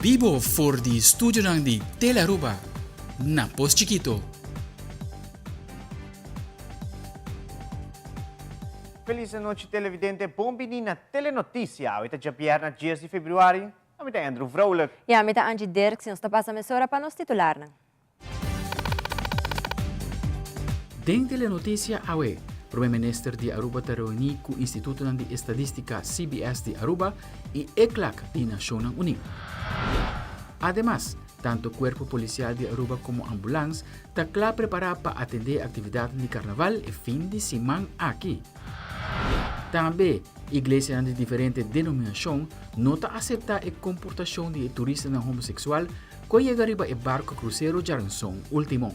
Bibo for di studionan di Telearuba na Pos Chikito. Feliz anochi televidente, bon bini na Telenoticia. Awe ta djabièrna dies di februari. Ami ta Andrew Vrolijk. I ami ta Angie Dirks i nos ta pasa mesora pa nos titularnan. Den Telenoticia awe, Prome Minister di Aruba ta reuni cu Institutonan di Estadistica CBS di Aruba y ECLAC di Nacionnan Uni. Ademas, tanto Cuerpo Policial di Aruba como Ambulans ta cla prepara pa atende actividadnan di Carnaval e fin di siman aki. Tambe, iglesianan di diferente denominacion no ta acepta e comportacion di e turistanan homosexual Cu a yega riba e barco crucero djaranson ultimo.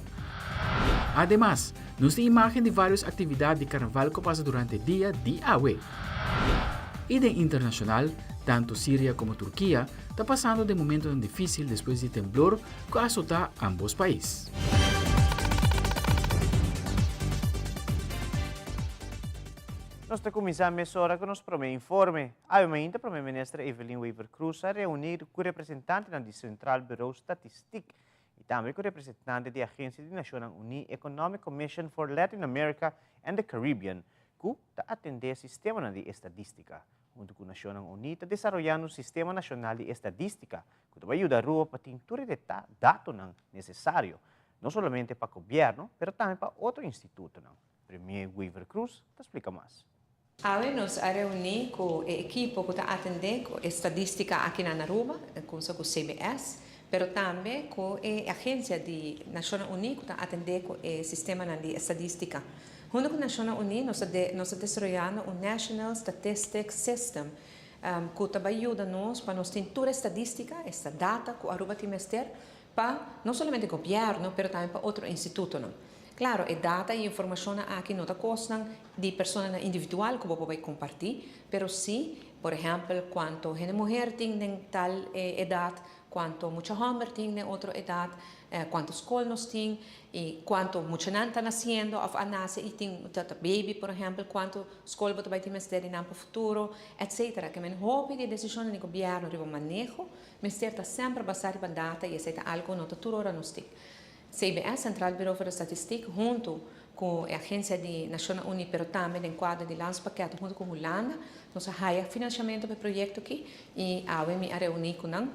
Ademas, nos tin imagen di varios actividad di carnaval cu a pasa durante dia di awe. Y den internacional, tanto Siria como Turkia ta pasando den momentonan dificil despues di temblor cu a azota ambos pais. Nos ta cuminsa mesora cu nos prome informe. Awe mainta Prome Minister Evelyn Wever-Croes a reuni cu representantenan di Centraal Bureau Statistiek y tambe cu representante di agencia di Nacionnan Uni Economic Commission for Latin America and the Caribbean cu ta atende sistemanan di estadistica. Hunto cu Nacionnan Uni ta desaroyando un sistema nacional di estadistica cu ta bay yuda Aruba pa tin tur e datonan necesario, no solamente pa gobierno pero tambe pa otro institutonan. Premier Wever-Croes ta splica mas. Awe nos a reuní ku e ekipo ku ta atendé ku e stadístika aki na Aruba, kumsa ku CBS, pero tambe ku e agensia di Nashonnan Uní ku ta atendé ku e sistemanan di estadístika. Huntu ku Nashonnan Uní nos ta nos ta desaroyando un National Statistics System ku ta bai yuda nos pa nos tin tur e stadístika, esta data ku Aruba tin mester pa no solamente gobièrnu pero tambe pa otro institutonan. Claro, e data y informacionnan aki no ta cosnan di personanan individual cu bo por bay comparti, pero si, por ehempel, cuanto hende muher tin den tal edad, cuanto mucha homber tin den otro edad, cuanto scol nos tin y cuanto muchanan ta naciendo of a nace y tin ta baby, por ehempel, cuanto scol bo ta bay tin mester di nan pa futuro, etcetera. Ke men hopi di e decisionnan di gobierno riba maneho mester ta semper basa riba data y esey ta algo cu no ta tur ora nos tin. CBS, Centraal Bureau voor de Statistiek, huntu ku e agensia di Nashonnan Uní pero tambe den kuadro di Landspakket huntu ku Hulanda, nos a haya finansiamentu pa e proyekto aki i awe mi a reuní ku nan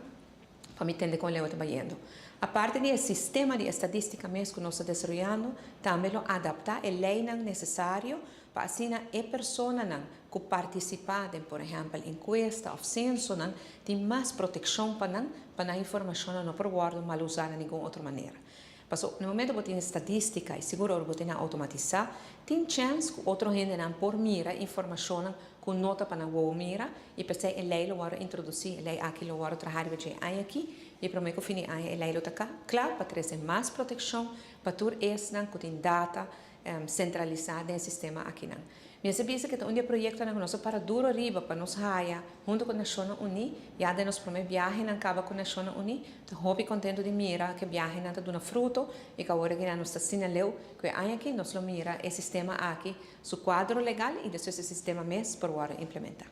pa mi tende kon leu e ta bayendo. Aparte di e sistema di estadístika mes ku nos ta desaroyando, tambe lo adaptá e leinan nesesario pa asina e personanan ku partisipá den por ehèmpel enkuesta òf sensonan tin mas protekshon pa nan, pa nan informashonnan no por wòrdu mal usá na ningun otro manera. Paso na momento bo tin estadístika i sigur ora bo tin nan outomatisá, tin chèns ku otro hendenan por mira informashonnan ku no ta pa nan wowo mira i p'esei e lei lo wòrdu introdusí, e lei aki lo wòrdu trahá riba dje aña aki i promé ku fin di aña e lei lo ta kla pa trese mas protekshon pa tur esnan ku tin data centralisa den e sistema akinan. Mi a bisa cu ta un di e proyectonan cu nos a para duro riba pa nos haya hunto cu Nacionnan Uni, ya den nos prome biahenan caba cu Nacionnan Uni, ta hopi contento di mira cu e biahenan ta duna fruto y cu awor akinan nos ta asina leu cu e aña aki nos lo mira e sistema aki su cuadro legal y despues e sistema mes por wordo implementa.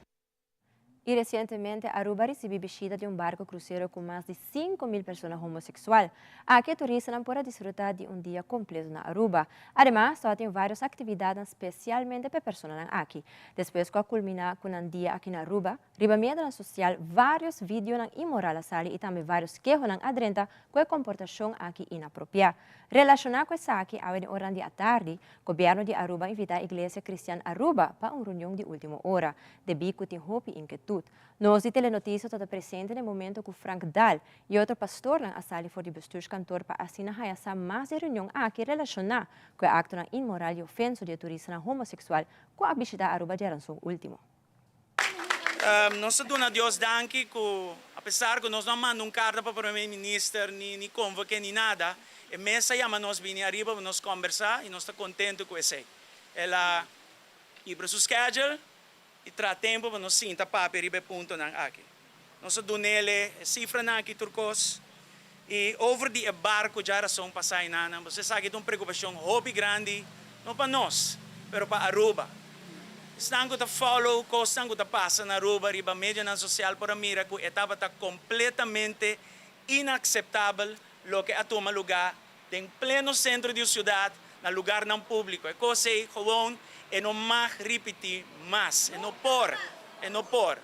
Y recientemente Aruba a ricibi bishita di un barco crucero cu mas di 5000 persona homosexual. Aki e turistanan por a disfruta di un dia completo na Aruba. Ademas, tabatin varios actividadnan specialmente pa e personanan aki. Despues cu a culmina cu nan dia aki na Aruba, riba medianan social varios videonan inmoral a sali y tambe varios kehonan a drenta cu e comportacion aki inapropia. Relaciona cu esaki, awe den oranan di atardi, Gobierno di Aruba a invita Iglesia Cristian Aruba pa un reunion di ultimo ora. Debí ku tin hopi inketut. Nos di Telenoticia tabata presente na e momento ku Frank Daal i otro pastornan a sali for di bestuurskantoor pa asina haña sa mas di e reunion aki relashoná ku e aktonan inmoral i ofenso di e turistanan homoseksual ku a bishitá Aruba djaranson último. Nos ta duna Dios danki ku apesar ku nos no a manda un karta pa Prome Minister ni ni konvoke ni nada, e mes a yama nos bini ariba pa nos kombersá i nos ta kontentu ku esei. El a Kibra su schedule y traha tempo pa nos sinta papia riba e puntonan aki. Nos a dunele e cifranan aki tur cos y over di e barco dja rason pa sa enanan. Pasobra esaki ta un preocupacion hopi grandi, no pa nos, pero pa Aruba. Esnan cu ta follow cosnan cu ta pasa na Aruba riba medionan social por a mira cu e tabata completamente. inakseptabel loke a tuma lugá den pleno sentro di un siudat, na lugarnan públiko. E kos ei gewoon e no mag ripití mas. E no por. E no por.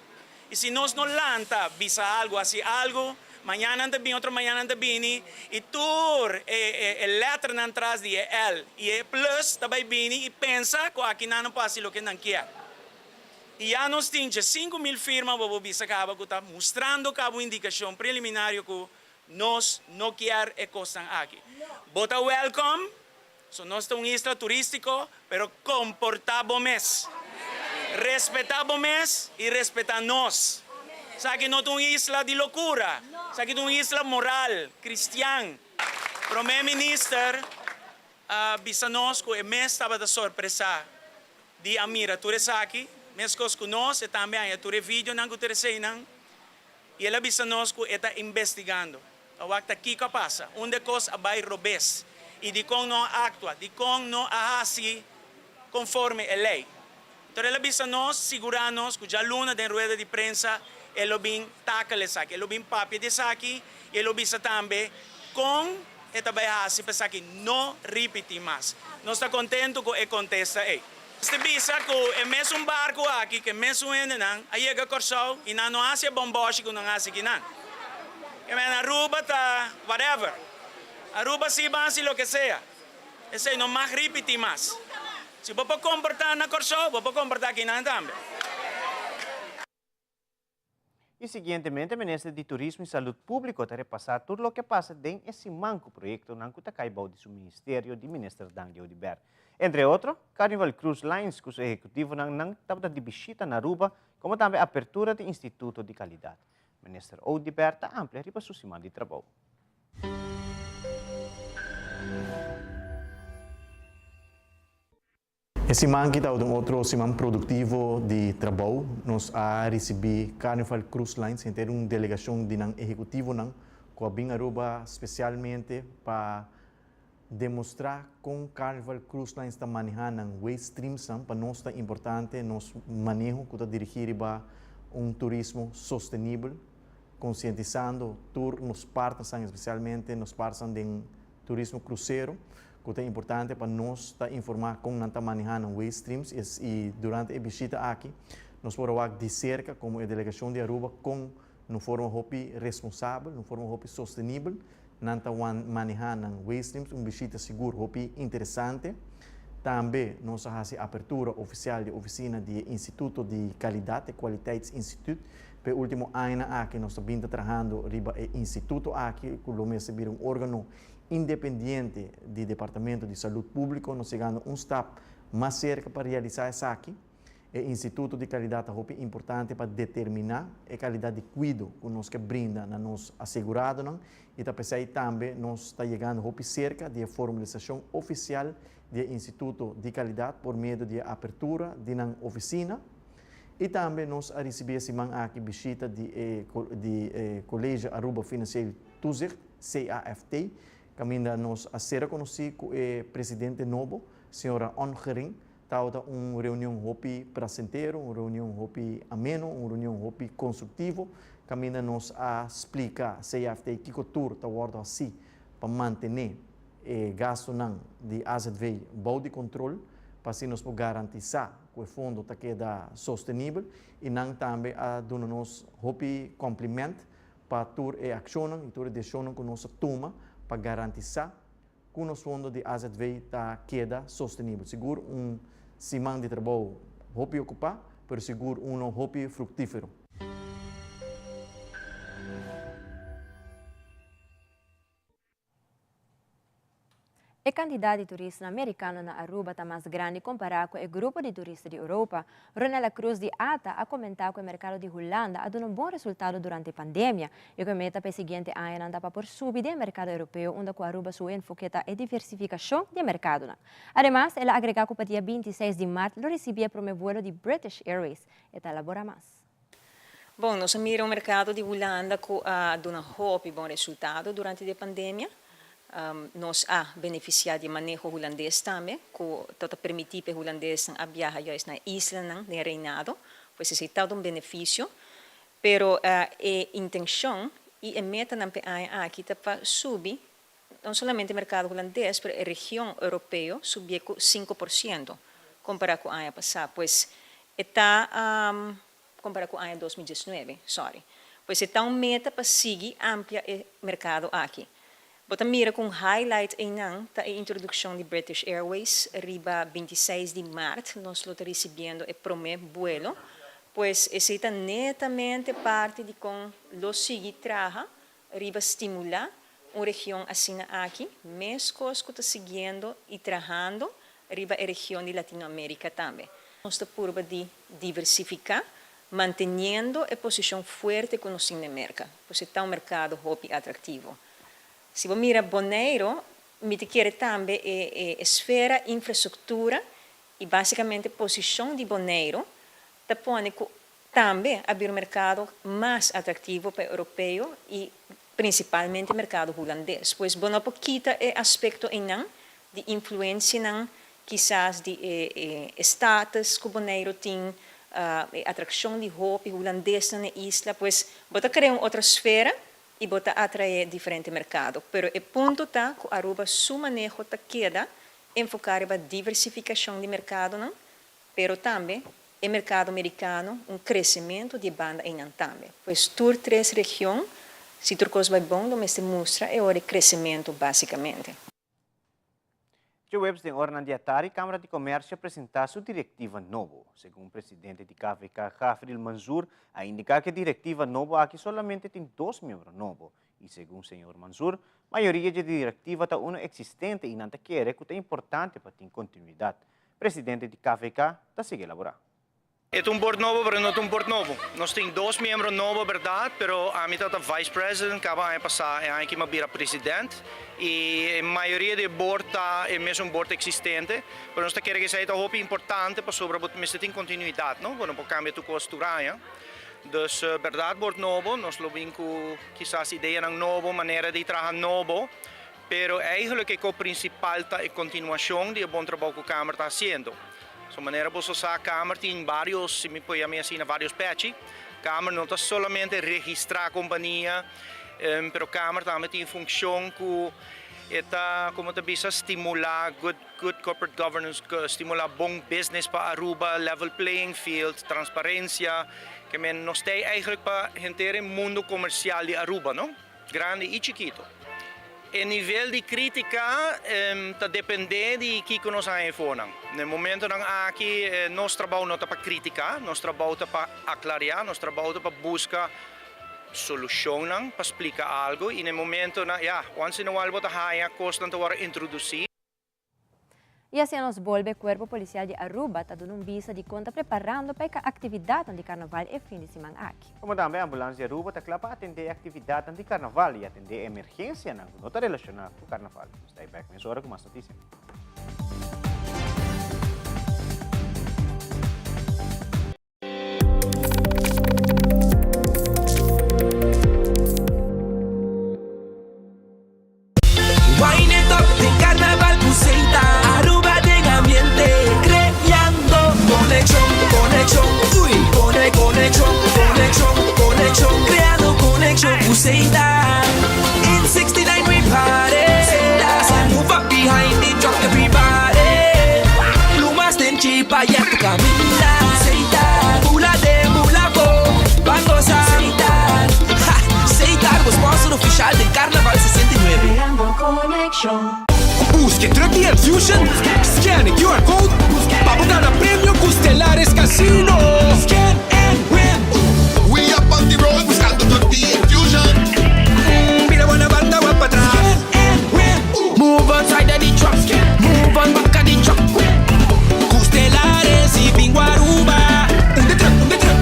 I si nos no lanta bisa algu, hasi algu, mañana nan ta bini, otro mañana nan ta bini, i tur e e lèternan tras di e L i e plus ta bai bini i pensa ku aki nan no por hasi loke nan kier. I ya nos tin dje 5000 firma bo bo bisa kaba ku ta mustrando kaba un indikashon preliminario ku nos no kier e kosnan aki. Bo ta wèlkòm, so nos ta un isla turístiko, pero komportá bo mes. Respetá bo mes i respetá nos. Esaki no ta un isla di lokura, esaki ta un isla moral, kristian. Promé Minister a bisa nos ku e mes tabata sorpresá di a mira tur esaki, meskos ku nos, e tambe a haña tur e videonan ku tur eseinan, i el a bisa nos ku e ta investigando pa wak ta kiko a pasa, unda e kos a bai robes i dikon no a aktua, dikon no a hasi konforme e lei. Enton el a bisa nos, sigurá nos ku djaluna den rueda di prensa e lo bin takel esaki, e lo bin papia di esaki i e lo bisa tambe kon e ta bai hasi pa esaki no ripití mas. Nos ta kontentu ku e kontesta ei. Nos ta bisa ku e mesun barku aki, ku e mesun hendenan a yega Kòrsou i nan no hasi e bòmbòshi ku nan hasi kinan. Ke men Aruba ta whatever. Aruba si ban hasi loke sea. Esei no mag ripití mas. Si bo por komportá na Kòrsou, bo por komportá kinan tambe. I siguientemente Minister di Turismo i Salud Públiko ta repasá tur loke a pasa den e siman ku proyektonan ku ta kai bou di su ministerio di Minister Dangui Oduber. Entre otro, Carnival Cruise Lines ku su ehekutivonan nan tabata di bishita na Aruba komo tambe apertura di Instituto di Kalidat. Minister Oduber ta amplia riba su siman di trabou. E siman ki tabata un otro siman produktivo di trabou. Nos a risibí Carnival Cruise Lines, henter un delegashon di nan ehekutivonan ku a bin Aruba spesialmente pa demostrá kon Carnival Cruise Lines ta manehá nan waste streamsnan. Pa nos ta importante nos maneho ku ta dirigí riba un turismo sostenibel, konsientisando tur nos partnersnan, espesialmente nos partnersnan den Turismo krusero, ku ta importante pa nos ta informá kon nan ta manehá nan waste streams i durante e bishita aki nos por a wak di serka komo e delegashon di Aruba kon na un forma hopi responsabel, na un forma hopi sostenibel nan ta manehá nan waste streams. Un bishita sigur hopi interesante. Tambe nos a hasi apertura ofisial di ofisina di e Instituto di Kalidat, e Kwaliteitsinstituut. P'e último añanan aki nos ta bin ta trahando riba e instituto aki ku lo mester bira un órgano independiente di Departamento di Salud Públiko. Nos yegando un stap mas serka pa realisá esaki. E instituto di kalidat ta hopi importante pa determiná e kalidat di kuido ku nos ke brinda na nos aseguradonan i ta p'esei tambe nos ta yegando hopi serka di e formalisashon ofisial di e instituto di kalidat por medio di e apertura di nan ofisina. I tambe nos a risibí e siman aki bishita di e di e College Aruba Financieel Toezicht, CAFT, kaminda nos a sera konosí ku e presidente nobo, señora Ongering. Tabata un reunion hopi prasentero, un reunion hopi ameno, un reunion hopi konstruktivo, kaminda nos a splika CAFT kiko tur ta wòrdu hasí pa mantené e gastunan di azv bou di kontrol, pa asina nos por garantisá ku e fondo ta keda sostenibel i nan tambe a duna nos hopi kompliment pa tur e akshonnan i tur e desishonnan ku nos a tuma pa garantisá ku nos fondo di azv ta keda sostenibel. Sigur un siman di trabou hopi okupá, pero sigur uno hopi fruktífero. E kantidat di turistanan merikano na Aruba ta mas grandi kompará ku e grupo di turista di Europa. Ronella Cruz di ata a komentá ku e merkado di Hulanda a duna un bon resultado durante e pandemia i ku e meta pa e siguiente añanan ta pa por subi den e merkado europeo unda ku Aruba su enfoke ta e diversifikashon di e merkadonan. Ademas, el a agregá ku pa dia 26 di mart lo risibí e promé vuelo di British Airways. E ta elaborá mas. Bon, nos a mira un merkado di Hulanda ku a duna hopi bon resultado durante di e pandemia. Nos a benefisiá di e maneho hulandes tambe, ku ta ta permití pa e hulandesnan a biaha juist na e islanan den e reinado. Pues esei ta un benefisio. Pero e intenshon. Y e metanan p'e aña aki ta pa subi no solamente mercado Hulandes pero e region Europeo subié cu 5% compara cu aña pasa. Pues e ta compara cu aña 2019, sorry. Pues e ta un meta pa sigui amplia e mercado aki. Bo ta mira cu un highlight eynan ta e introduccion di British Airways riba 26 di maart nos lo ta ricibiendo e prome buelo. Pues esey ta netamente parti di con lo sigui traha riba stimula un region asina aki, mescos cu ta siguiendo y trahando riba e region di Latinoamerica tambe. Nos ta purba di diversifica, manteniendo e posicion fuerte cu nos tin den Merca, pues e ta un mercado hopi atractivo. Si bo mira Boneiro, mi ta kere tambe e esfera infrastructura y basicamente posicion di Boneiro ta pone cu tambe a bira un mercado mas atractivo pa e europeo y principalmente mercado Hulandes. Pues bo no por kita e aspecto eynan di influencianan kisas di e status cu Boneiro tin, e atraccion di hopi Hulandesnan na e isla, pues bo ta crea un otro sfera y bo ta atrae diferente mercado. Pero e punto ta cu Aruba su maneho ta keda enfoca riba diversificacion di mercadonan, pero tambe e mercado Mericano, un crecemento di e banda eynan tambe. Pues tur tres region, si tur cos bay bon, lo mester mustra e ora di crecemento basicamente. Djaweps den oranan di atari Camara di Comercio a presenta su directiva nobo. Segun presidente di KVK Gavril Manzoor a indica cu e directiva nobo aki solamente tin dos miembro nobo y segun señor Manzoor mayoria dje directiva ta uno existente y nan ta kere cu ta importante pa tin continuidad. Presidente di KVK ta sigui elabora. E ta un bord nobo pero no ta un bord nobo. Nos tin dos miembro nobo berdad pero ami tabata vice president caba aña pasa e aña aki mi a bira president y e mayoria di e bord ta e mesun bord existente pero nos ta kere cu esey ta hopi importante pasobra bo mester tin continuidad no bo no por cambia tur cos tur aña. Dus berdad bord nobo nos lo bin cu kisas ideanan nobo manera di traha nobo pero eigenlijk e co principal ta e continuacion di e bon trabou cu Kamer ta haciendo. So manera boso sa Kamer tin varios, si mi por yama asina, varios pechi. Kamer no ta solamente registra compania, pero Kamer tambe tin funcion cu e ta, como ta bisa, stimula good good corporate governance, stimula bon business pa Aruba, level playing field, transparencia. Ke men nos ta eigenlijk pa henter e mundo comercial di Aruba, no? Grandi y chikito. E nivel di critica ta depende di kico nos haña efonan. Na e momentonan aki nos trabou no ta pa critica, nos trabou ta pa aclaria, nos trabou ta pa busca solucionnan, pa splica algo y na e momentonan, ya, once in a while bo ta haña cosnan ta worde introduci. Y asina nos bolbe Cuerpo Policial di Aruba ta duna un bista di con ta preparando pa e actividadnan di Carnaval e fin di siman aki. Como tambe Ambulance di Aruba ta cla pa atende e actividadnan di Carnaval y atende e emergencianan cu no ta relaciona cu Carnaval. Nos ta back mesora cu mas noticia. Wine it up den carnaval cu Seita Aruba den ambiente creando conexion conexion uy cone conexion conexion conexion creando conexion cu Seita In 69 we party Seita move up behind the truck everybody Plumas den chipa ya tu caminda Seita bula den bula bo ban goza Seita ha Seita bo sponsor oficial den Carnaval 69. Creando conexion. Busca e truck di Enfusion, scan e QR code pa bo gana premio cu Stellaris Casino. Scan and win! We up on the road buscando truck di Enfusion. Bira bo na banda wak patras. Scan and win! Move on side of the truck, move on back of the truck. Cu Stellaris y bingo Aruba. Un de truck, un de truck.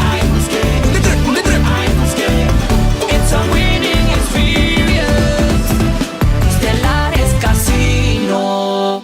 Un de truck, un de truck. It's a winning experience. Stellaris Casino.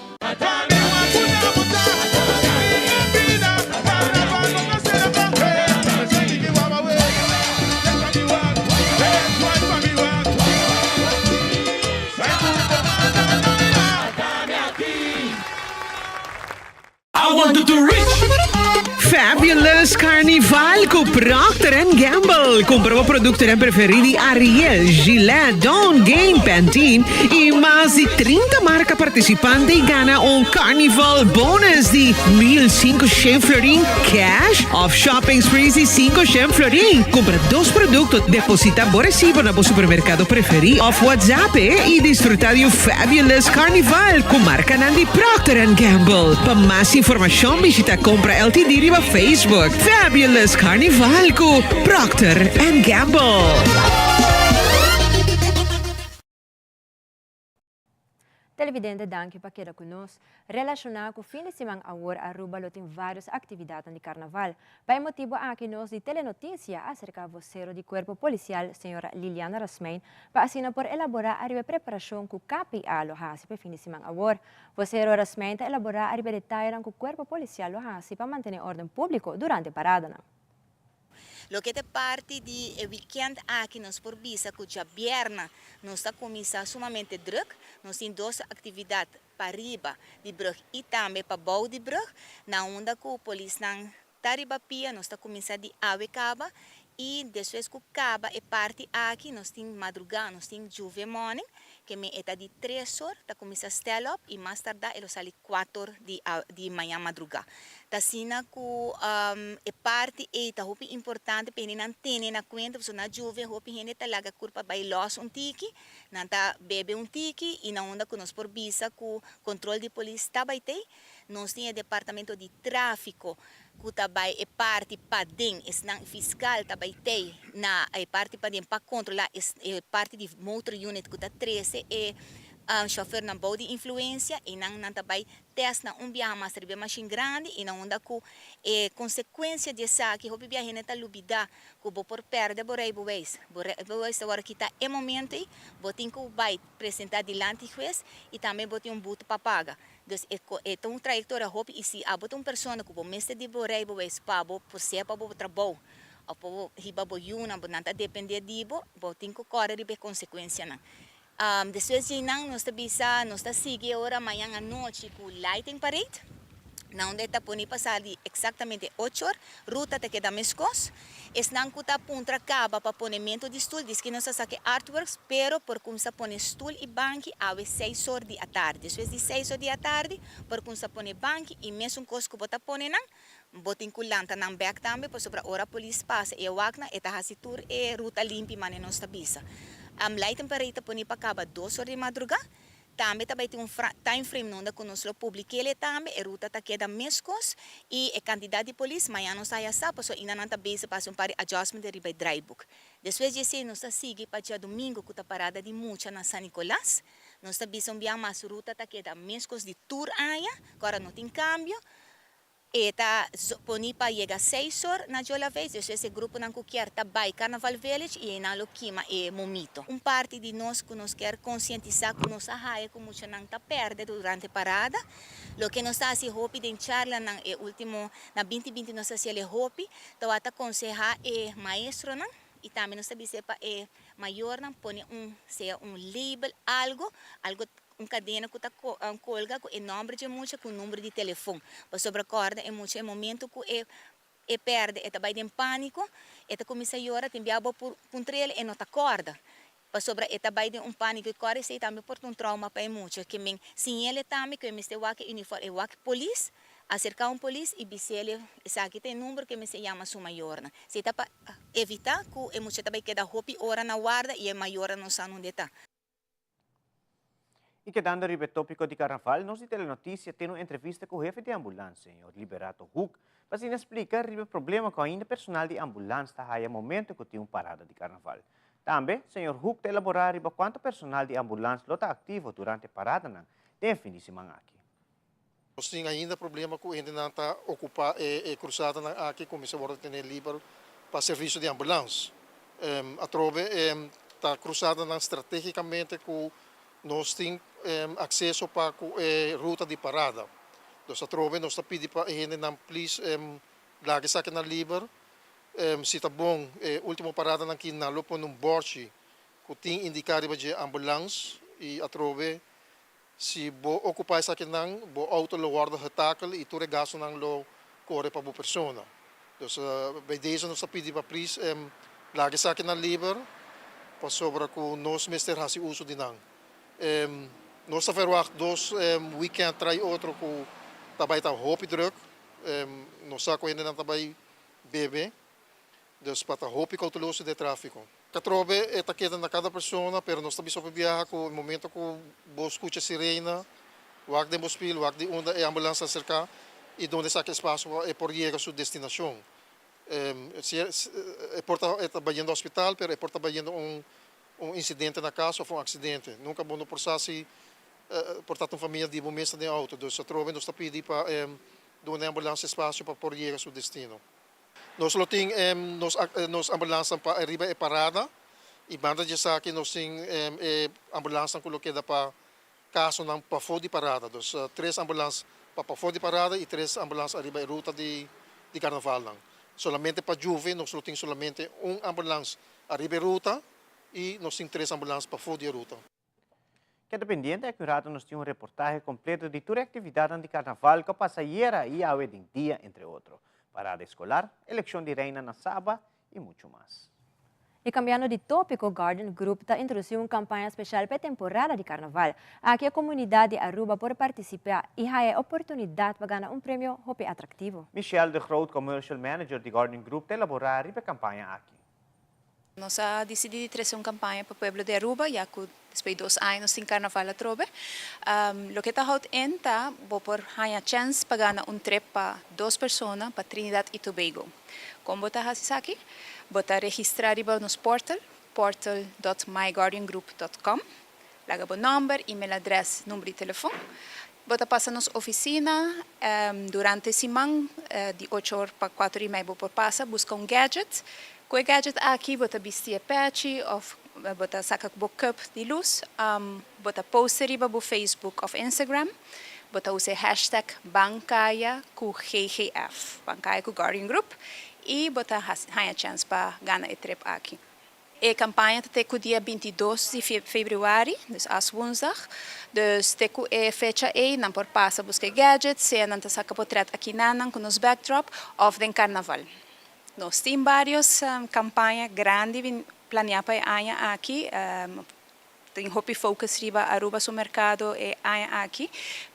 Fabulous Carnival cu Procter and Gamble. Cumpra bo productonan preferi di Ariel, Gillette, Dawn, Gain, Pantene y mas di 30 marca participante y gana un Carnival bonus di 1500 florin cash of shopping sprees di 500 florin. Cumpra dos producto, deposita bo recibo na bo supermercado preferi of WhatsApp e y disfruta di un fabulous Carnival cu marcanan di Procter and Gamble. Pa mas informacion bishita Compra LTD riba Facebook. Fabulous Carnival cu Procter and Gamble. Televidente danki pa keda ku nos. Relashoná ku fin di siman awor Aruba lo tin vários aktividatnan di karnaval. Pa e motibu aki nos di Telenotisia a aserká vosero di Kuerpo Polisial señora Liliana Rasmijn pa asina por elaborá ariba e preparashon ku KPA lo hasi pa e fin di siman awor. Vosero Rasmijn ta elaborá ariba e detayenan ku Kuerpo Polisial lo hasi pa mantené órden públiko durante paradanan. Loke ta parti di e weekend aki nos por bisa ku djabièrna nos ta kuminsá sumamente drùk. Nos tin dos aktividat pariba di brùg i tambe pabou di brùg na unda ku polisnan ta riba pia. Nos ta kuminsá di awe kaba i despues ku kaba e parti aki nos tin madrugá, nos tin juve morning ke men e ta di tres or ta kuminsá stel op i mas tardá e lo sali kuater or di di mañan madrugá. Ta asina ku e parti ei ta hopi importante pa hendenan tene na kuenta pasobra na juve hopi hende ta laga kurpa bai lòs un tiki, nan ta bebe un tiki i na unda ku nos por bisa ku kontrol di polis ta bai tei. Nos tin e departamento di tráfiko ku ta bai e parti paden, esnan fiskal ta bai tei na e parti paden pa kontrolá e parti di motor unit ku ta trese e shòfernan bou di influensia i nan nan ta bai tèst nan un biaha mas riba e mashin grandi i na unda ku e konsekuensia di esaki hopi biaha hende ta lubidá ku bo por pèrdè bo reibeweis. Bo reibeweis ta wòrdu kitá e momento ei, bo tin ku bai presentá dilanti hues i tambe bo tin un butu pa paga. Dus e e ta un trayektoria hopi i si abo ta un persona ku bo mester di bo reibeweis pa bo por sea pa bo trabou òf pa bo hiba bo yunan bo nan ta dependé di bo, bo tin ku kòrda riba e konsekuensianan. Despues di einan nos ta bisa nos ta sigui e ora mañan anochi ku lighting parade na unda e ta pone pa sali eksaktamente ocho or, ruta ta keda meskos. Esnan ku ta puntra kaba pa ponementu di stul diski nos a saka e artworks pero por kumsa pone stul i banki awe seis or di atardi. Despues di seis or di atardi por kumsa pone banki i mesun kos ku bo ta pone nan bo tin ku lanta nan bek tambe pasobra ora polis pasa i e wak nan e ta hasi tur e ruta limpi mane nos ta bisa. Lighting parade ta pone pa kaba dos or di madruga. Tambe ta bai tin un time frame nunda ku nos lo publik'el tambe, e ruta ta keda meskos i e kantidat di polis mañana nos ta haya sa pasobra ainda nan ta bezig pa hasi un par di adjustment riba e draaiboek. Despues di esei nos ta sigui pa djadumingu ku ta parada di mucha na San Nicolas. Nos ta bisa un biaha mas ruta ta keda meskos di tur aña, ku ora no tin kambio. E ta poni pa yega seis or na Jola Veis, despues e gruponan ku kier ta bai Carnaval Village i einan lo kima e momito. Un parti di nos ku nos kier konsientisá ku nos a haya ku muchanan ta pèrdè durante parada. Loke nos ta hasi hopi den charlanan e último na 2020 nos a hasiel e hopi, tawata konsehá e maestronan i tambe nos ta bis'é pa e mayornan pone un sea un label algo, algo Un kadena ku ta kolga ku e nòmber dje mucha ku number di telefon. Pasobra kòrda e mucha e momentu ku e e pèrdè e ta bai den pániko, e ta kuminsá yora, tin bia bo por puntr'el e no ta kòrda. Pasobra e ta bai den un pániko i kòrda esei tambe por ta un trauma pa e mucha. Ke men siñ'el tambe ku e mester wak e uniform, e wak polis, aserká un polis i bis'el esaki ta e number ku e mester yama su mayornan. Esei ta pa evitá ku e mucha ta bai keda hopi ora na warda i e mayornan no sa nunde e ta. Y kedando riba e topico di carnaval, nos di Telenoticia tin un entrevista cu hefe di ambulans, señor Liberato Hoek, pa asina splica riba e problema cu ainda personal di ambulans ta haya momento cu tin un parada di carnaval. Tambe, señor Hoek ta elabora riba cuanto personal di ambulans lo ta activo durante e paradanan den e fin di siman aki. Nos tin ainda problema cu hendenan ta ocupa e cruzadanan aki cu mester wordo tene liber pa servicio di ambulans. Atrobe ta cruzadanan strategicamente cu nos tin acceso pa cu e ruta di parada. Dus atrobe nos ta pidi pa e hendenan please laga esakinan liber. Si ta bon e ultimo paradanan aki nan lo pone un borchi cu tin indica riba dje ambulans y atrobe Si bo okupá esakinan, bo outo lo wòrdu getakel i tur e gastunan lo kore pa bo persona. Dus bij deze nos ta pidi pa plis laga esakinan liber pasobra ku nos mester hasi uso di nan. Nos ta verwagt dos weekend trai otro ku ta bai ta hopi druk. Nos sa ku hendenan ta bai bebe, dus pa ta hopi kouteloso den trafiko. Katrobe e ta keda na kada persona, pero nos ta bisa hopi biaha ku e momento ku bo skucha sirena, wak den bo spil, wak di unda e ambulans ta aserká i donde esaki espasio pa e por yega su destinashon. Si e por ta e ta bayendo hospital, pero e por ta bayendo un un insidente na kas òf un aksidente. Nunka bo no por sa si por ta ta un famia di bo mes ta den outo. Dus atrobe nos ta pidi pa duna e ambulans espasio pa por yega su destino. Nos lo tin nos nos ambulansnan pa ariba e parada y banda di esaki nos tin e ambulansnan cu lo keda pa casonan pafo di parada. Dus tres ambulans pa pafo di parada y tres ambulans ariba e ruta di di carnavalnan. Solamente pa Juve nos lo tin solamente un ambulans ariba e ruta y nos tin tres ambulans pafo di e ruta. Keda pendiente aki un rato nos tin un reportahe completo di tur e actividadnan di carnaval cu a pasa ayera y awe den dia entre otro, parada escolar, eleccion di reina na Saba y mucho mas. Y cambiando di topico Garden Group ta introduci un campaña special pa e temporada di carnaval. Aki e comunidad di Aruba por participa y haya e oportunidad pa gana un premio hopi atractivo. Michelle de Groot, Commercial Manager di Garden Group ta elabora riba e campaña aki. Nos a disidí di trese un kampaña pa pueblo di Aruba ya ku despues di dos aña nos tin karnaval atrobe. Loke ta houdt in ta bo por haña chèns pa gana un trip pa dos persona pa Trinidad y Tobago. Kon bo ta hasi esaki? Bo ta registrá riba nos portal, portal dot myguardiangroup dot com. Laga bo nòmber, email adrès, number di telefon. Bo ta pasa nos ofisina durante siman di ocho or pa kuater i mei bo por pasa buska un gadget. Ku e gadget aki bo ta bisti e pechi òf bo ta saka ku bo cup di lus. Bo ta post riba bo Facebook òf Instagram. Bo ta usa e hashtag Bankaya ku GGF, Bankaya ku Guardian Group, i bo ta haña chèns pa gana e trip aki. E kampaña ta te ku dia 22 di febrüari, dus as woensdag. Dus te ku e fecha ei nan por pasa buska e gadget, sea nan ta saka potrèt akinan ku nos backdrop òf den karnaval. Nos tin vários kampaña grandi bin planiá pa e aña aki. Tin hopi focus riba Aruba su merkado e aña aki,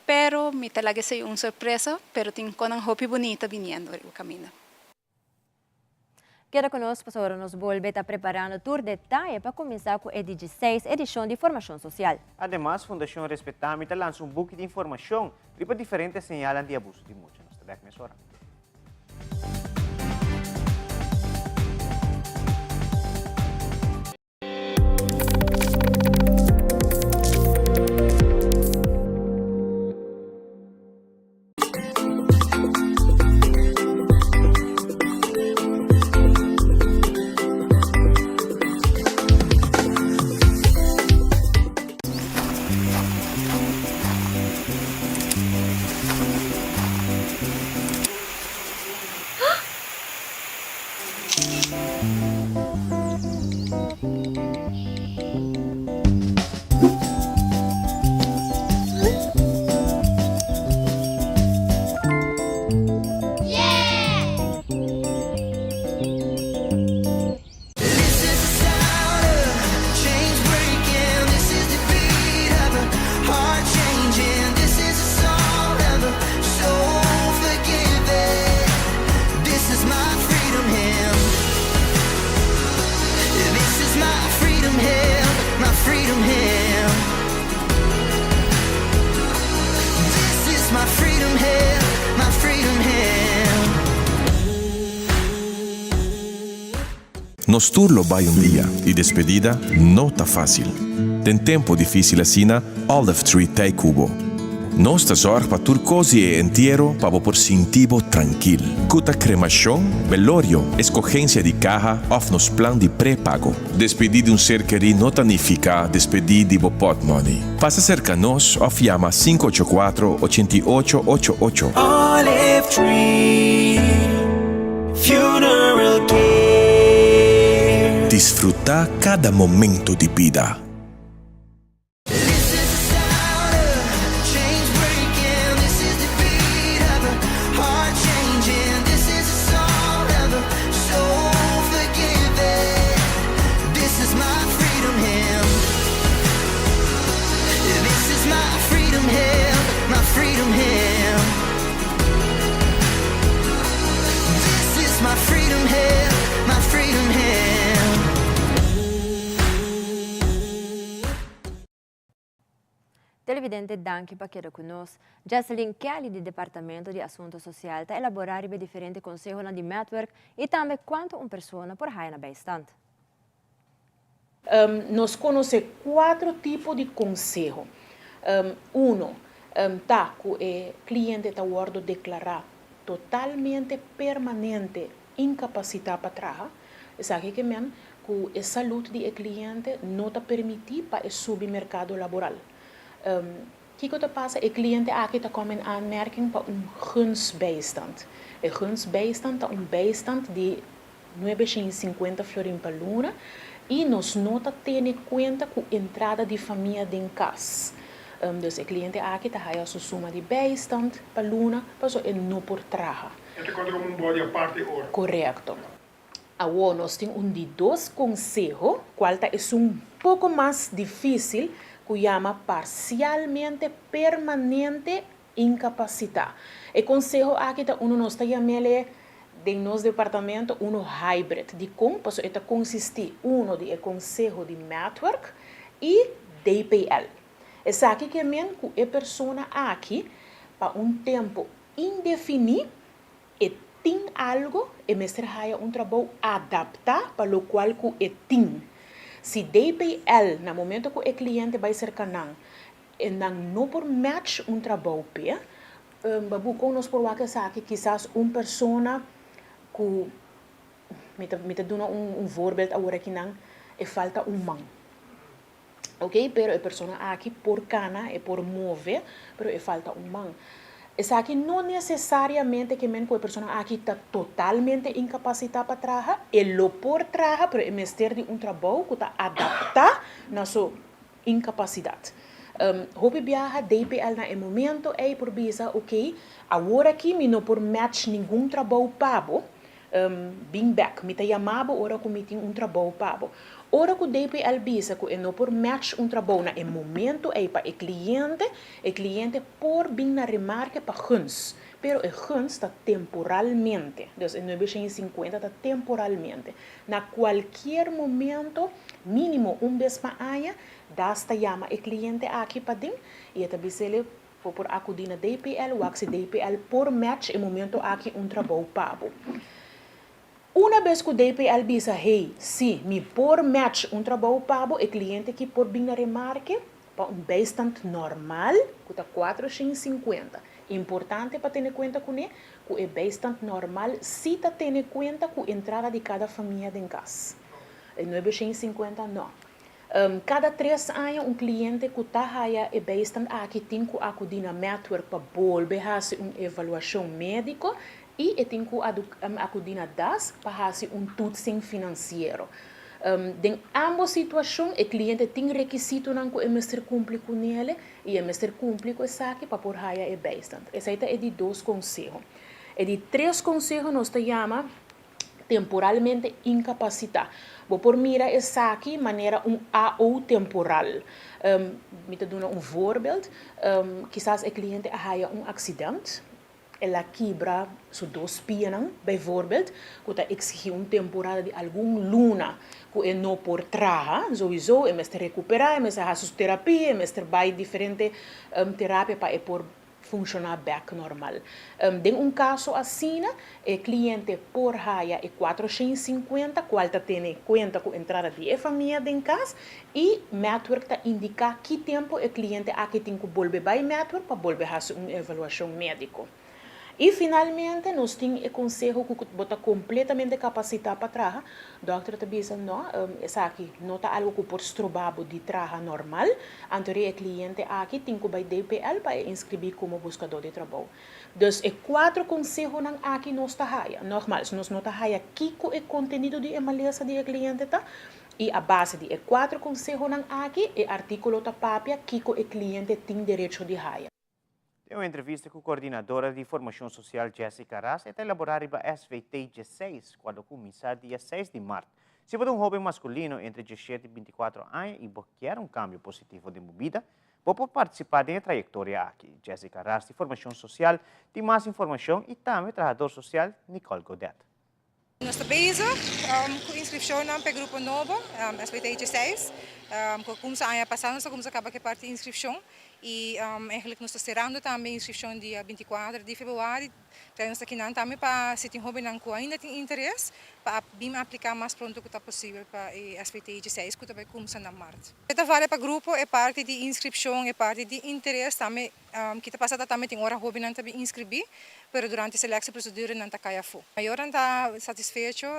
pero mi ta laga esei un sorpresa, pero tin konan hopi bunita biniendo riba kaminda. Keda ku nos pasobra nos bolbe ta preparando tur detaye pa kuminsá ku e di dieseis edishon di Formashon Sosial. Ademas, Fundashon Respetami ta lansa un buki di informashon riba diferente señalnan di abuso di mucha. Nos ta bèk mesora. Nos tur lo bai un dia y despedida no ta facil. Den tempo dificil asina Olive Tree t'ei cu bo. Nos ta zorg pa tur cos di e entiero pa bo por sinti bo trankil. Cu ta cremacion, belorio, escogencia di caha of nos plan di prepago. Despedi di un ser kerí no ta nifica despedi di bo potmoney. Pasa cerca nos of yama 584 88 88. Olive Tree Funeral Care. Disfruta cada momento di bida. here, my freedom here. Televidente danki pa keda ku nos. Jesselyn Kelly di Departamento di Asunto Sosial ta elaborá riba e diferente konsehonan di Metwerk i tambe kuantu un persona por haya na bijstand. Nos konosé kuatro tipo di konseho. Uno ta ku e kliente ta wòrdu deklará totalmente permanente inkapasitá pa traha. Esaki ke men ku e salud di e kliente no ta permití pa e subi merkado laboral. Kiko ta pasa? E kliente aki ta kòm in aanmerking pa un gunstbijstand. E gunstbijstand ta un bijstand di nuebe shen i sinkuenta florin pa luna i nos no ta tene kuenta ku entrada di famia den kas. Dus e kliente aki ta haya su suma di bijstand pa luna pasobra e no por traha. E ta konta komo un body aparte ora. Korekto. Awor nos tin un di dos konseho, kual ta esun poko mas difísil, ku yama parsialmente permanente inkapasitá. E konseho aki ta unu nos ta yam'el den nos departamento unu hybrid. Dikon? Pasobra e ta konsistí uno di e konseho di Maatwerk i DPL. Esaki ke men ku e persona aki pa un tempu indefiní e tin algo, e mester haya un trabou adaptá pa lokual ku e tin. Si DPL na momento ku e kliente bai serka nan, e nan no por match un trabou p'e, babu kon nos por wak esaki? Kisas un persona ku, mi ta mi ta duna un voorbeeld awor akinan, e falta un man. Ok, pero e persona aki por cana, e por move, pero e falta un man. Esaki no necesariamente ke men cu e persona aki ta totalmente incapacita pa traha, e lo por traha, pero e mester di un trabou cu ta adapta na su incapacidad. Hopi biaha DPL na e momento ey por bisa, ok, awor aki mi no por match ningun trabou pa bo, Bin bek, mi ta yama bo ora ku mi tin un trabou pa bo. Ora ku DPL bisa ku e no por match un trabou na e momento ei pa e kliente, e kliente por bin na remarke pa guns. Pero e guns ta temporalmente, dus e nuebe shen i sinkuenta ta temporalmente. Na kualkier momento, mínimo un bes pa aña, das ta yama e kliente aki paden i e ta bis'el, Bo por akudí na DPL, wak si DPL por match e momento aki un trabou pa bo. Una bes ku DPL bisa, hey, sí, mi por match un trabou pa bo, e kliente aki por bin na remarke pa un bijstand normal, ku ta 450. Importante pa tene kuenta kuné, ku e bijstand normal sí ta tene kuenta ku entrada di kada famia den kas. E 950 nò. Kada tres aña un kliente ku ta haya e bijstand aki tin ku akudí na Metwerk pa bolbe hasi un evaluashon médiko i e tin ku akudí na das pa hasi un toetsing finansiero. Den ámbos situashon e kliente tin rekisitonan ku e mester kumpli kunele i e mester kumpli ku esaki pa por haya e bijstand. Esei ta e di dos konseho. E di tres konseho nos ta yama temporalmente inkapasitá. Bo por mira esaki manera un AO temporal. Mi ta duna un voorbeeld, kisas e kliente a haya un aksident, el a kibra su dos pianan, bijvoorbeeld, ku ta eksigí un temporada di algun luna ku e no por traha, souiso e mester rekuperá, e mester hasi su terapia, e mester bai diferente terapia pa e por funshoná bèk normal. Den un kaso asina, e kliente por haya e 450, kual ta tene kuenta ku entrada di e famia den kas, i Metwerk ta indiká ki tempu e kliente aki tin ku bolbe bai Metwerk pa bolbe hasi un evaluashon médiko. I finalmente nos tin e konseho ku bo ta kompletamente kapasitá pa traha. Dòkter ta bisa, No, esaki no ta algu ku por stroba bo di traha normal. Anto e kliente aki tin ku bai DPL pa e inskribí komo buskadó di trabou. Dus e kuatro konsehonan aki nos ta haya. Nogmals, nos no ta haya kiko e kontenido di e malesa di e kliente ta i a base di e kuatro konsehonan aki e artíkulo ta papia kiko e kliente tin derecho di haya. Den un entrevista ku kordinadora di formashon sosial Jessica Ras e ta elaborá riba SVT diesseis ku a lo kuminsá dia seis di mart. Si bo ta un hóben maskulino entre diesshete i bintikuatro aña i bo kier un kambio positivo den bo bida, bo por partisipá den e trayektoria aki. Jessica Ras di formashon sosial tin mas informashon i tambe trahador sosial Nicole Godet. Nos ta bezig ku inskripshonnan pa e grupo nobo, SPT 16, ku a kumsa aña pasá. Nos a kumsa kaba ku e parti di inskripshon i eigenlijk nos ta serando tambe inskripshon dia 24 di februari. P'esei nos ta kinan tambe pa si tin hóbennan ku ainda tin interes pa bin apliká mas pronto ku ta posibel pa e SPT 16 ku ta bai kumsa na mart. E ta vale pa grupo e parti di inskripshon, e parti di interes tambe. Ki ta pasa ta tambe tin ora hobennan ta bin inskribí, pero durante seleksie prosedura nan ta kai afó. Mayornan ta satisfecho,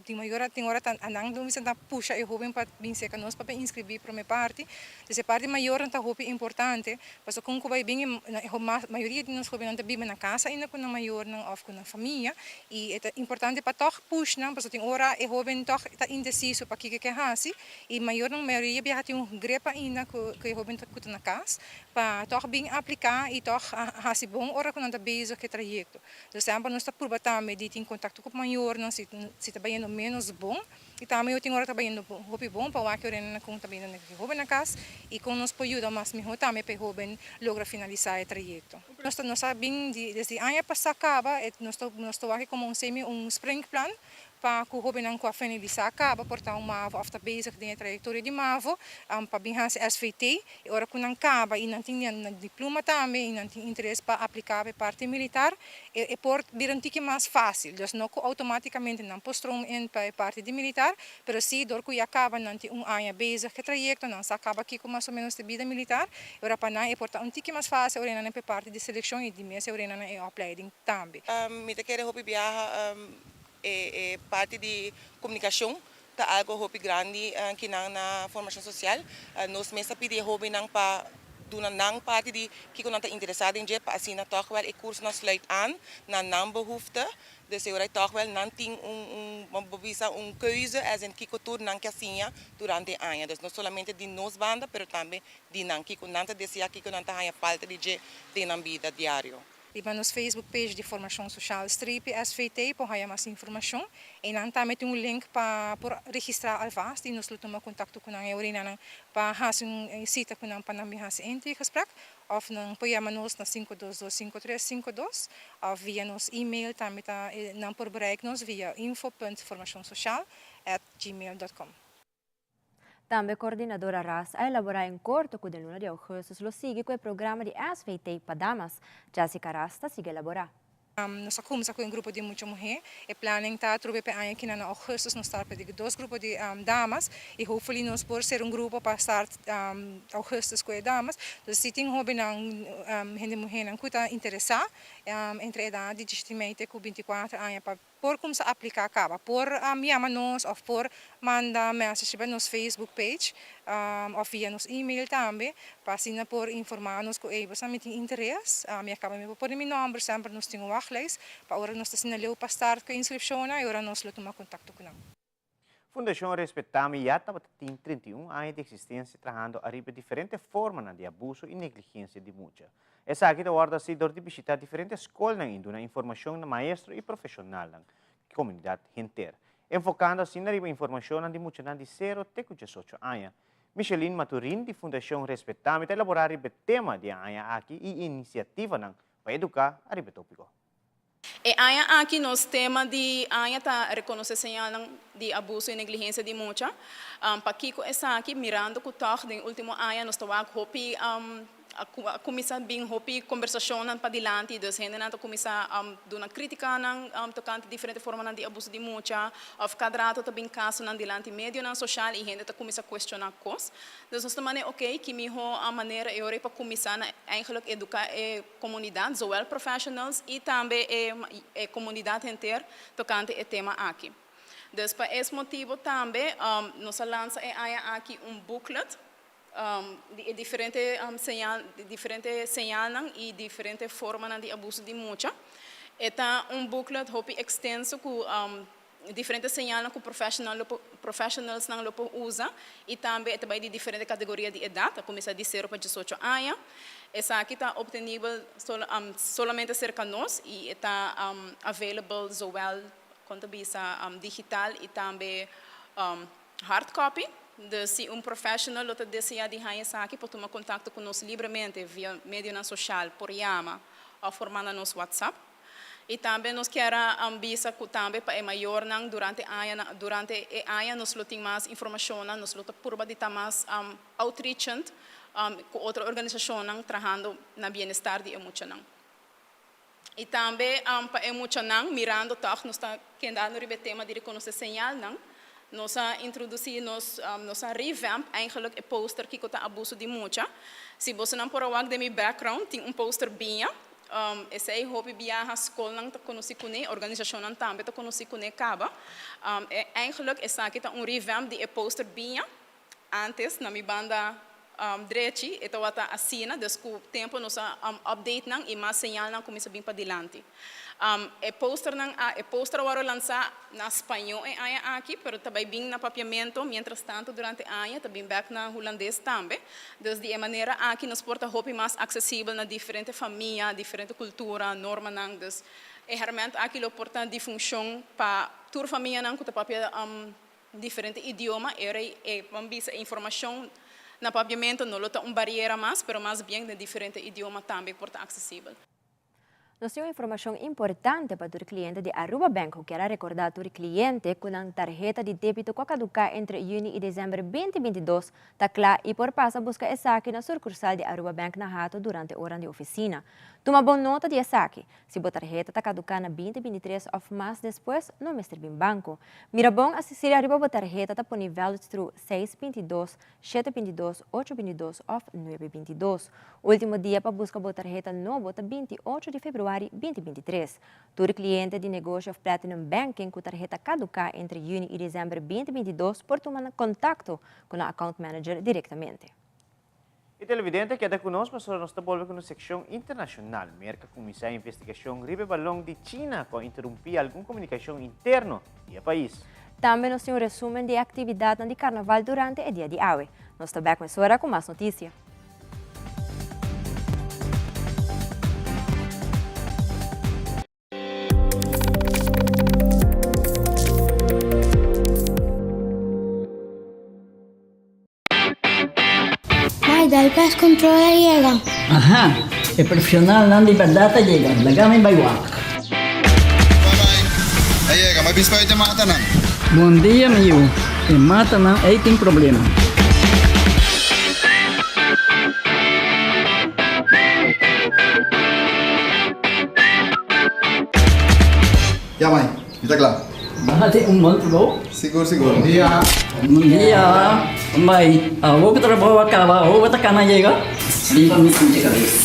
tin mayor tin ora ta nan lo mester ta pusha e hoben pa bin serka nos pa bin inskribí promé parti. Dus e parti mayornan ta hopi importante, pasobra kon ku bai bin e mayoria di nos hobennan ta biba na kasa ainda ku nan mayornan òf ku nan famia i e ta importante pa tòg push nan pasobra tin ora e hoben tòg ta indesiso pa kiko e ke hasi i mayornan mayoria biaha tin un grip ainda ku e hoben ku ta na kas. Pa tòg bin apliká i tòg hasi bon ora ku nan ta bezig ku e trayekto. Dus semper nos ta purba tambe di tin kontakto ku mayornan si si ta bayendo ménos bon i tambe yo tin ora ta bayendo hopi bon pa wak e orenan kon ta bayendo ku e hóben na kas i kon nos por yuda mas mihó tambe pa e hóben logra finalisá e trayekto. Nos ta nos a bin di desde aña pasá kaba nos ta nos ta wak komo un semi un springplan Pa ku hóbennan ku a finalisá kaba por ta un mavo òf ta bezig den e trayektoria di mavo pa bin hasi SVT i ora ku nan kaba i nan tin nan diploma tambe i nan tin interes pa apliká pa e parti militar e por bira un tiki mas fásil. Dus no ku outomátikamente nan por stroom in pa e parti di militar pero sí dor ku ya kaba nan tin un aña bezig ku e trayekto nan sa kaba kiko mas o ménos ta bida militar i ora pa nan e por ta un tiki mas fásil ora nan pa e parti di selekshon i di mes e ora nan e opleiding tambe. Mi ta kere hopi biaha E parti di komunikashon ta algo hopi grandi kinan na formashon sosial. Nos mes ta pidi e hóbennan pa duna nan parti di kiko nan ta interesá den dje pa asina tòg wèl e kursonan sluit aan na nan behoefte. Dus e ora ei tòg wèl nan tin un un bo bisa un keuze as in kiko tur nan ke a siña durante e aña. Dus no solamente di nos banda pero tambe di nan kiko nan ta deseá kiko nan ta haña falta di dje den nan bida diario. Riba nos Facebook page di Formashon Soshal Streepie SVT por haya mas informashon. Einan tambe tin un link pa por registrá alvast i nos lo tuma kontakto ku nan e orinanan pa hasi un sita ku nan pa nan bin hasi intakegesprek òf nan por yama nos na 522 5352 òf via nos email tambe ta nan por bereik nos via info punt formashonsociaal at gmail dot com. Tambe Coordinadora Ras a elabora en corto cu den luna di augustus lo sigui cu e programa di SVT pa damas. Jessica Ras ta sigui elabora. Nos a cuminsa cu un grupo di mucha muhe. E planning ta atrobe p'e aña kina na augustus nos start pa di dos grupo di damas y hopefully nos por ser un grupo pa start augustus cu e damas. Dus si tin hobennan, hende muhenan cu ta interesa entre edad di diesisiete te cu 24 aña pa Por kumsa apliká kaba. Por yama nos òf por manda message riba nos Facebook page òf via nos email tambe pa asina por informá nos ku ey boso mi tin interes. Mi a kaba mi por pone mi nòmber semper nos tin un wachtlijst pa ora nos ta asina leu pa start ku e inskripshonnan y ora nos lo tuma kontakto ku nan. Fundashon Respetami ya tabata tin 31 aña di eksistensia trahando ariba diferente formanan di abuso i negligensia di mucha. Esaki ta wòrdu hasi dor di bishitá diferente skolnan i duna informashon na maestro i profeshonalnan, komunidat henter, enfokando asina riba informashonnan di muchanan di sero te ku diesocho aña. Micheline Maturin di Fundashon Respetami ta elaborá riba e tema di e aña aki i inisiativanan pa eduká ariba e tópiko. E aña aki nos tema di aña ta Reconoce señalnan di abuso y negligencia di mucha. Pakico esaki? Mirando cu tog den ultimo aña nos ta wak hopi a cuminsa bin hopi conversacionnan padilanti, dus hendenan ta cuminsa duna criticanan tocante diferente formanan di abuso di mucha of cada rato ta bin casonan dilanti medionan social y hende ta cuminsa cuestiona cos. Dus nos ta mane ok, ki miho manera e ora ei pa cuminsa na eigenlijk educa e komunidat, zowel professionals i tambe e e komunidat henter tokante e tema aki. Dus pa es motibo tambe nos a lansa e aña aki un booklet di e diferente señal diferente señalnan i diferente formanan di abuso di mucha. E ta un booklet hopi ekstenso ku diferente señalnan ku professional lo por professionalsnan lo por usa i tambe e ta bai di diferente kategoria di edat, a kuminsá di sero pa diesocho aña. Esaki ta optenibel solamente serka nos i e ta available zowel kon ta bisa digital i tambe hard copy. Dus si un professional lo ta desea di haña esaki por tuma kontakto ku nos libremente via medionan soshal, por yama òf por manda nos WhatsApp. Y tambe nos kier a bisa cu tambe pa e mayornan durante aña durante e aña nos lo tin mas informacionnan, nos lo ta purba di ta mas outreachend cu otro organisacionnan trahando na bienestar di e muchanan. Y tambe pa e muchanan, mirando tog nos ta kendando riba e tema di reconoce señalnan, nos a introduci nos, nos a revamp eigenlijk e poster kico ta abuso di mucha. Si bosonan por a wak den mi background tin un poster biña, esey hopi biaha scolnan ta conoci cune, organisacionnan tambe ta conoci cune caba. Eigenlijk esaki ta un revamp di e poster biña. Antes na mi banda drechi e tabata asina, dus ku tempu nos a update nan i mas señalnan kuminsá bin padilanti. E posternan a e poster a wòrdu lansá na spañó e aña aki, pero ta bai bin na papiamentu mientras tanto durante aña ta bin bèk na hulandes tambe. Dus di e manera aki nos por ta hopi mas aksesibel na diferente famia, diferente kultura, normanan. Dus e hèrmènt aki lo por ta di funshon pa tur famianan ku ta papia diferente idioma, e ora e ban bisa e informacion na papiamento no lo ta un bariera mas, pero mas bien den diferente idioma tambe por ta accesibel. Nos tin un informacion importante pa tur cliente di Aruba Bank cu kier a recorda tur cliente cu nan tarheta di debito cu a caduca entre juni y december 2022 ta cla y por pasa busca esaki na surcursal di Aruba Bank na Hato durante oran di oficina. Tuma bon nota di esaki. Si bo tarheta ta kaduká na 2023 òf mas despues, no mester bin banko. Mira bon asistir ariba bo tarheta ta pone valid through seis 22, shete 22, ocho 22 òf nuebe 22. Último dia pa buska bo tarheta nobo ta 28 di februari 2023. Tur kliente di negoshi òf Platinum Banking ku tarheta kaduká entre yüni i desèmber 2022 por tuma kontakto ku nan account manager direktamente. E televidente keda ku nos pasobra nos ta bolbe ku nos sekshon internashonal. Merka kuminsá investigashon riba e balon di China ku a interumpí algun komunikashon interno di e pais. Tambe nos tin un resumen di e aktividatnan di karnaval durante e dia di awe. Nos ta bèk mesora ku mas notisia. Mai, dal pest control a yega. Aha, e profesionalnan di berdad a yega. Laga mi bai wak. Bye bye. A yega, mi a bisa pa e matanan. Bon dia, mi yu. E matanan ei tin problema. Ya, mai. Mi ta kla. Nan tin un bon trabou. Sigur, sigur. Bon dia. Bon dia. Bai, awor ku trabou a kaba, awor bo ta kana yega? Lipa mi sinti kabes.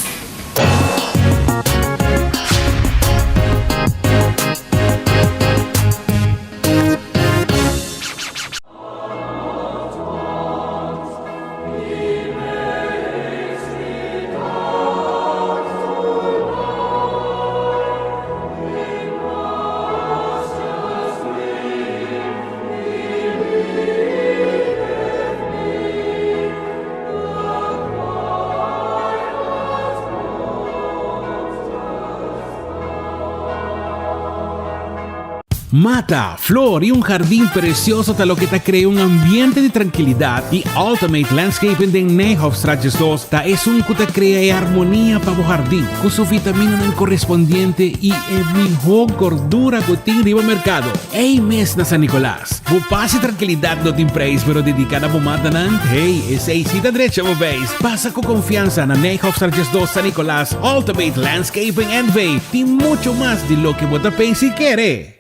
Mata, flor y un jardín precioso ta loke ta crea un ambiente di tranquilidad y Ultimate Landscaping den Nijhofstraat 2 ta esun cu ta crea e armonia pa bo jardín cu su vitaminanan correspondiente y e miho gordura cu tin riba mercado. Ey mes na San Nicolas. Bo paz y tranquilidad no tin prijs pero dedica na bo matanan, hey, esey si ta drecha bo beis. Pasa cu confiansa na Nijhofstraat 2 San Nicolas, Ultimate Landscaping NV tin mucho mas di loke bo ta pensa y kere.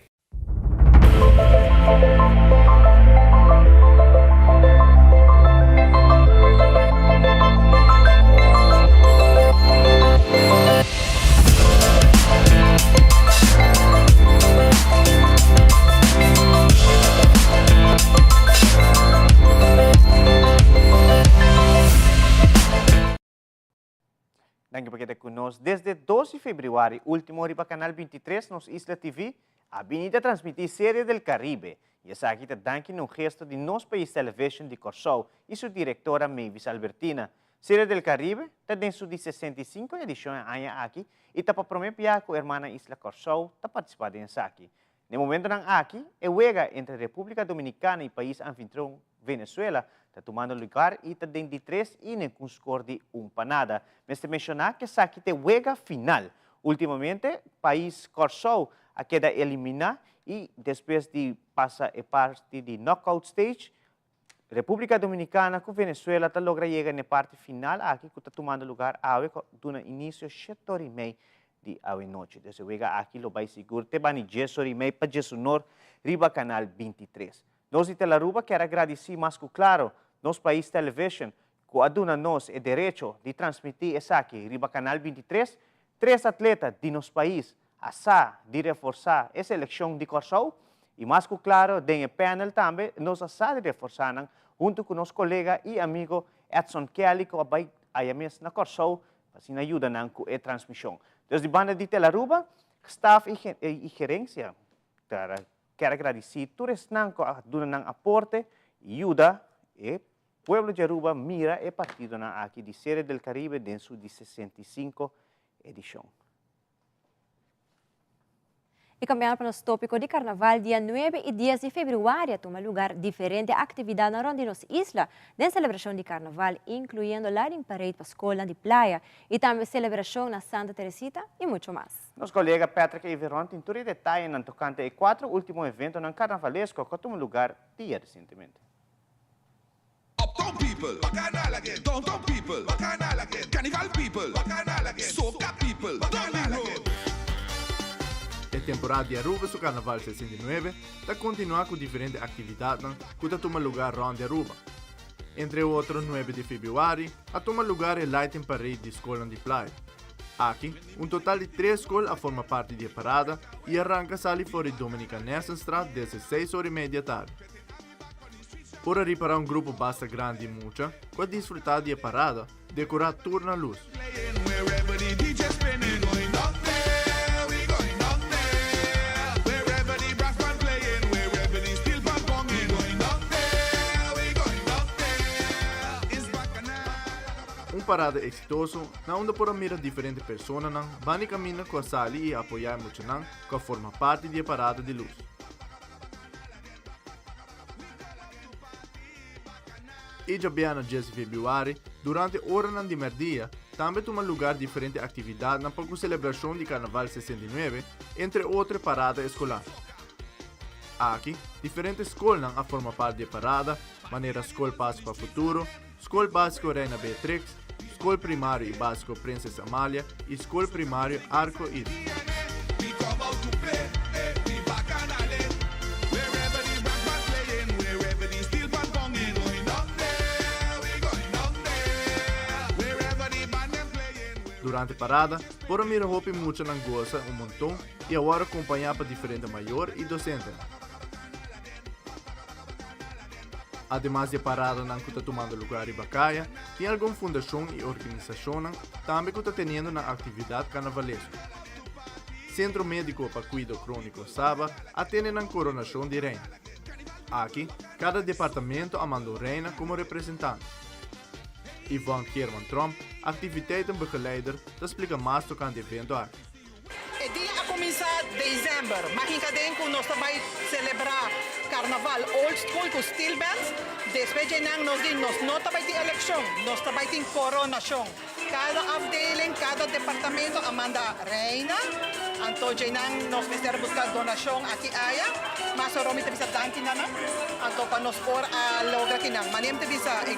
Danki pa keda ku nos. Desde 2 di februari último riba Canal 23 nos Isla TV a bini ta transmití Serie del Caribe. I esaki ta danki na un gesto di Nos Pais Television di Kòrsou i su direktora Mavis Albertina. Serie del Caribe ta den su di 65 edishon e aña aki i ta pa promé bia ku hermana Isla Kòrsou ta partisipá den esaki. Na e momentonan aki, e wega entre Repúblika Dominikana i pais anfitrion Venezuela ta tumando lugar i ta den di tres inning ku un skor di un pa nada. Mester menshoná ku esaki ta e wega final. Ultimamente pais Kòrsou a keda eliminá i despues di pasa e parti di knockout stage, Repúblika Dominikana ku Venezuela ta logra yega n'e parti final aki ku ta tumando lugar awe ku duna inisio shete ora i mei di awe nochi. Dus e wega aki lo bai sigur te bani djes ora i mei pa djesunor riba kanal 23. Nos di Telaruba kier a gradisí mas ku klaro Nos Pais Television ku a duna nos e derecho di transmití esaki riba kanal 23. Tres atleta di nos pais a sa di reforsá e selekshon di Kòrsou i mas ku klaro den e panel tambe nos a sa di reforsá nan huntu ku nos kolega i amigo Edson Kelly ku a bai aya mes na Kòrsou pa asina yuda nan ku e transmishon. Dus di banda di Telaruba, staf i gerensia ta kier a gradisí tur esnan ku a duna nan aporte i yuda e pueblo di Aruba mira e partidonan aki di Serie del Caribe den su di 65 edishon. Y cambiando pa nos topico di carnaval, dia 9 y 10 di februari a tuma lugar diferente actividadnan rond di nos isla den celebracion di carnaval, incluyendo Lighting Parade pa scolnan di playa y tambe celebracion na Santa Teresita y mucho mas. Nos colega Patrick Everon tin tur e detayenan tocante e cuatro ultimo eventonan carnavalesco cu a tuma lugar dia recientemente. Uptown people, bacchanal again. Downtown people, bacchanal again. Carnival people, bacchanal again. Soca people, bacchanal again. E temporada di Aruba su Carnaval 69 ta continua cu diferente actividadnan cu ta tuma lugar rond di Aruba. Entre otro 9 di februari a tuma lugar e Lighting Parade di scolnan di Playa. Aki, un total di tres scol a forma parti di e parada y a ranca sali for di Dominicanessenstraat desde seis ora y media tardi. Por a ripará un grupo basta grandi di mucha ku a disfrutá di e parada dekorá tur na lus. Un parada eksitoso na unda por a mira diferente personanan bani kaminda ku a sali i apoyá e muchanan ku a forma parti di e parada di lus. E djabièrnè 10 di febrüari, durante oranan di mèrdia, tambe tuma lugar diferente aktividatnan pa ku selebrashon di Karnaval 69, entre otro e parada eskolar. Aki, diferente skolnan a forma part di e parada, manera Skol Paso pa Futuro, Skol Básiko Reina Beatrix, Skol Primario i Básiko Prinses Amalia i Skol Primario Arco Iris. Durante parada por a mira hopi muchanan gosa un monton i a wòrdu akompañá pa diferente mayor i dosentenan. Ademas di e paradanan ku ta tumando lugá riba kaya, tin algun fundashon i organisashonnan tambe ku ta teniendo nan aktividat karnavalesko. Sentro Médiko pa Kuido Króniko Saba a tene nan koronashon di reina. Aki, kada departamento a manda un reina komo representante. Yvonne Geerman Tromp, activiteitenbegeleider, ta splika mas tokante e evento aki. E dia a cuminsa december, ma hinca den cu nos ta bay celebra Carnaval old school cu steel bands. Despues dje nan nos di nos no ta bay tin eleccion, nos ta bay tin coronacion. Cada afdeling, cada departamento a manda reina, anto dje nan nos mester a busca donacion aki aya. Mas oro mi ta bisa danki na nan, anto pa nos por a logra kinan. Mane mi ta bisa e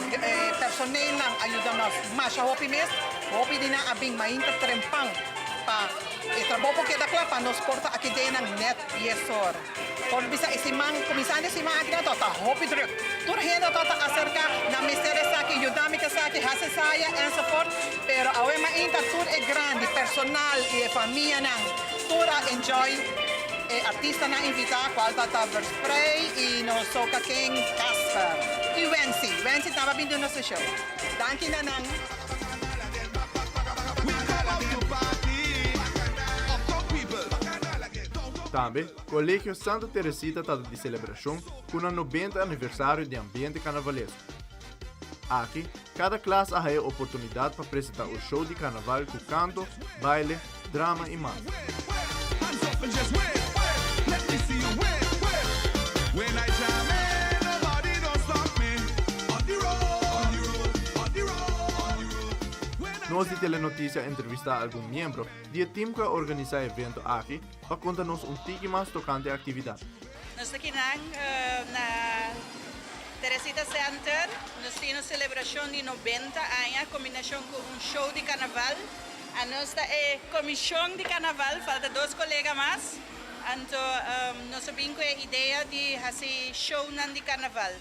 personeelnan a yuda nos masha hopi mes, hopi di nan a bin mainta trempan. Pa e trabou por keda kla pa nos por ta aki den nan net dies or. Por bisa e siman, kuminsando e siman aki nan tabata hopi druk. Tur hende tabata aserka, nan mester esaki, yuda mi ku esaki, hasi esaya, enzovoort. Pero awe mainta tur e grandi personal i e famianan tur a enjoy e artistanan invitá kual tabata Versprei i nos Soca King Casper i Wency. Wency tambe a bin duna su show. Danki na nan. Tambe, Colegio Santa Teresita ta di celebracion cu nan 90 aniversario di ambiente carnavalesco. Aki, cada klas a haya oportunidad pa presenta un show di carnaval cu canto, baile, drama y mas. Nos di Telenoticia a entrevistá algun miembro di e tim ku a organisá e evento aki pa konta nos un tiki mas tokante e aktividat. Nos ta kinan na Teresita Center. Nos tin un selebrashon di 90 aña kombinashon ku un show di karnaval. Anos ta e komishon di karnaval, falta dos kolega mas. Anto nos a bin ku e idea di hasi shownan di karnaval.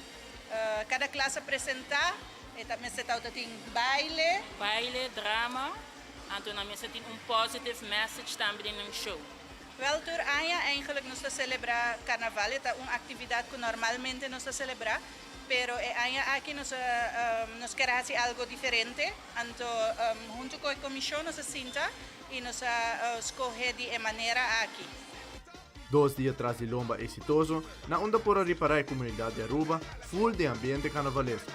Kada klas a presentá, e ta mester tabata tin baile. Baile, drama, anto nan mester tin un positive message tambe den nan show. Wèl tur aña eigenlijk nos ta selebrá karnaval, e ta un aktividat ku normalmente nos ta selebrá, pero e aña aki nos a nos ker hasi algo diferente, anto huntu ku e komishon nos a sinta i nos a skohe di e manera aki. Dos dia tras di lomba exitoso, na unda por a ripara e comunidad di Aruba full den ambiente carnavalesco.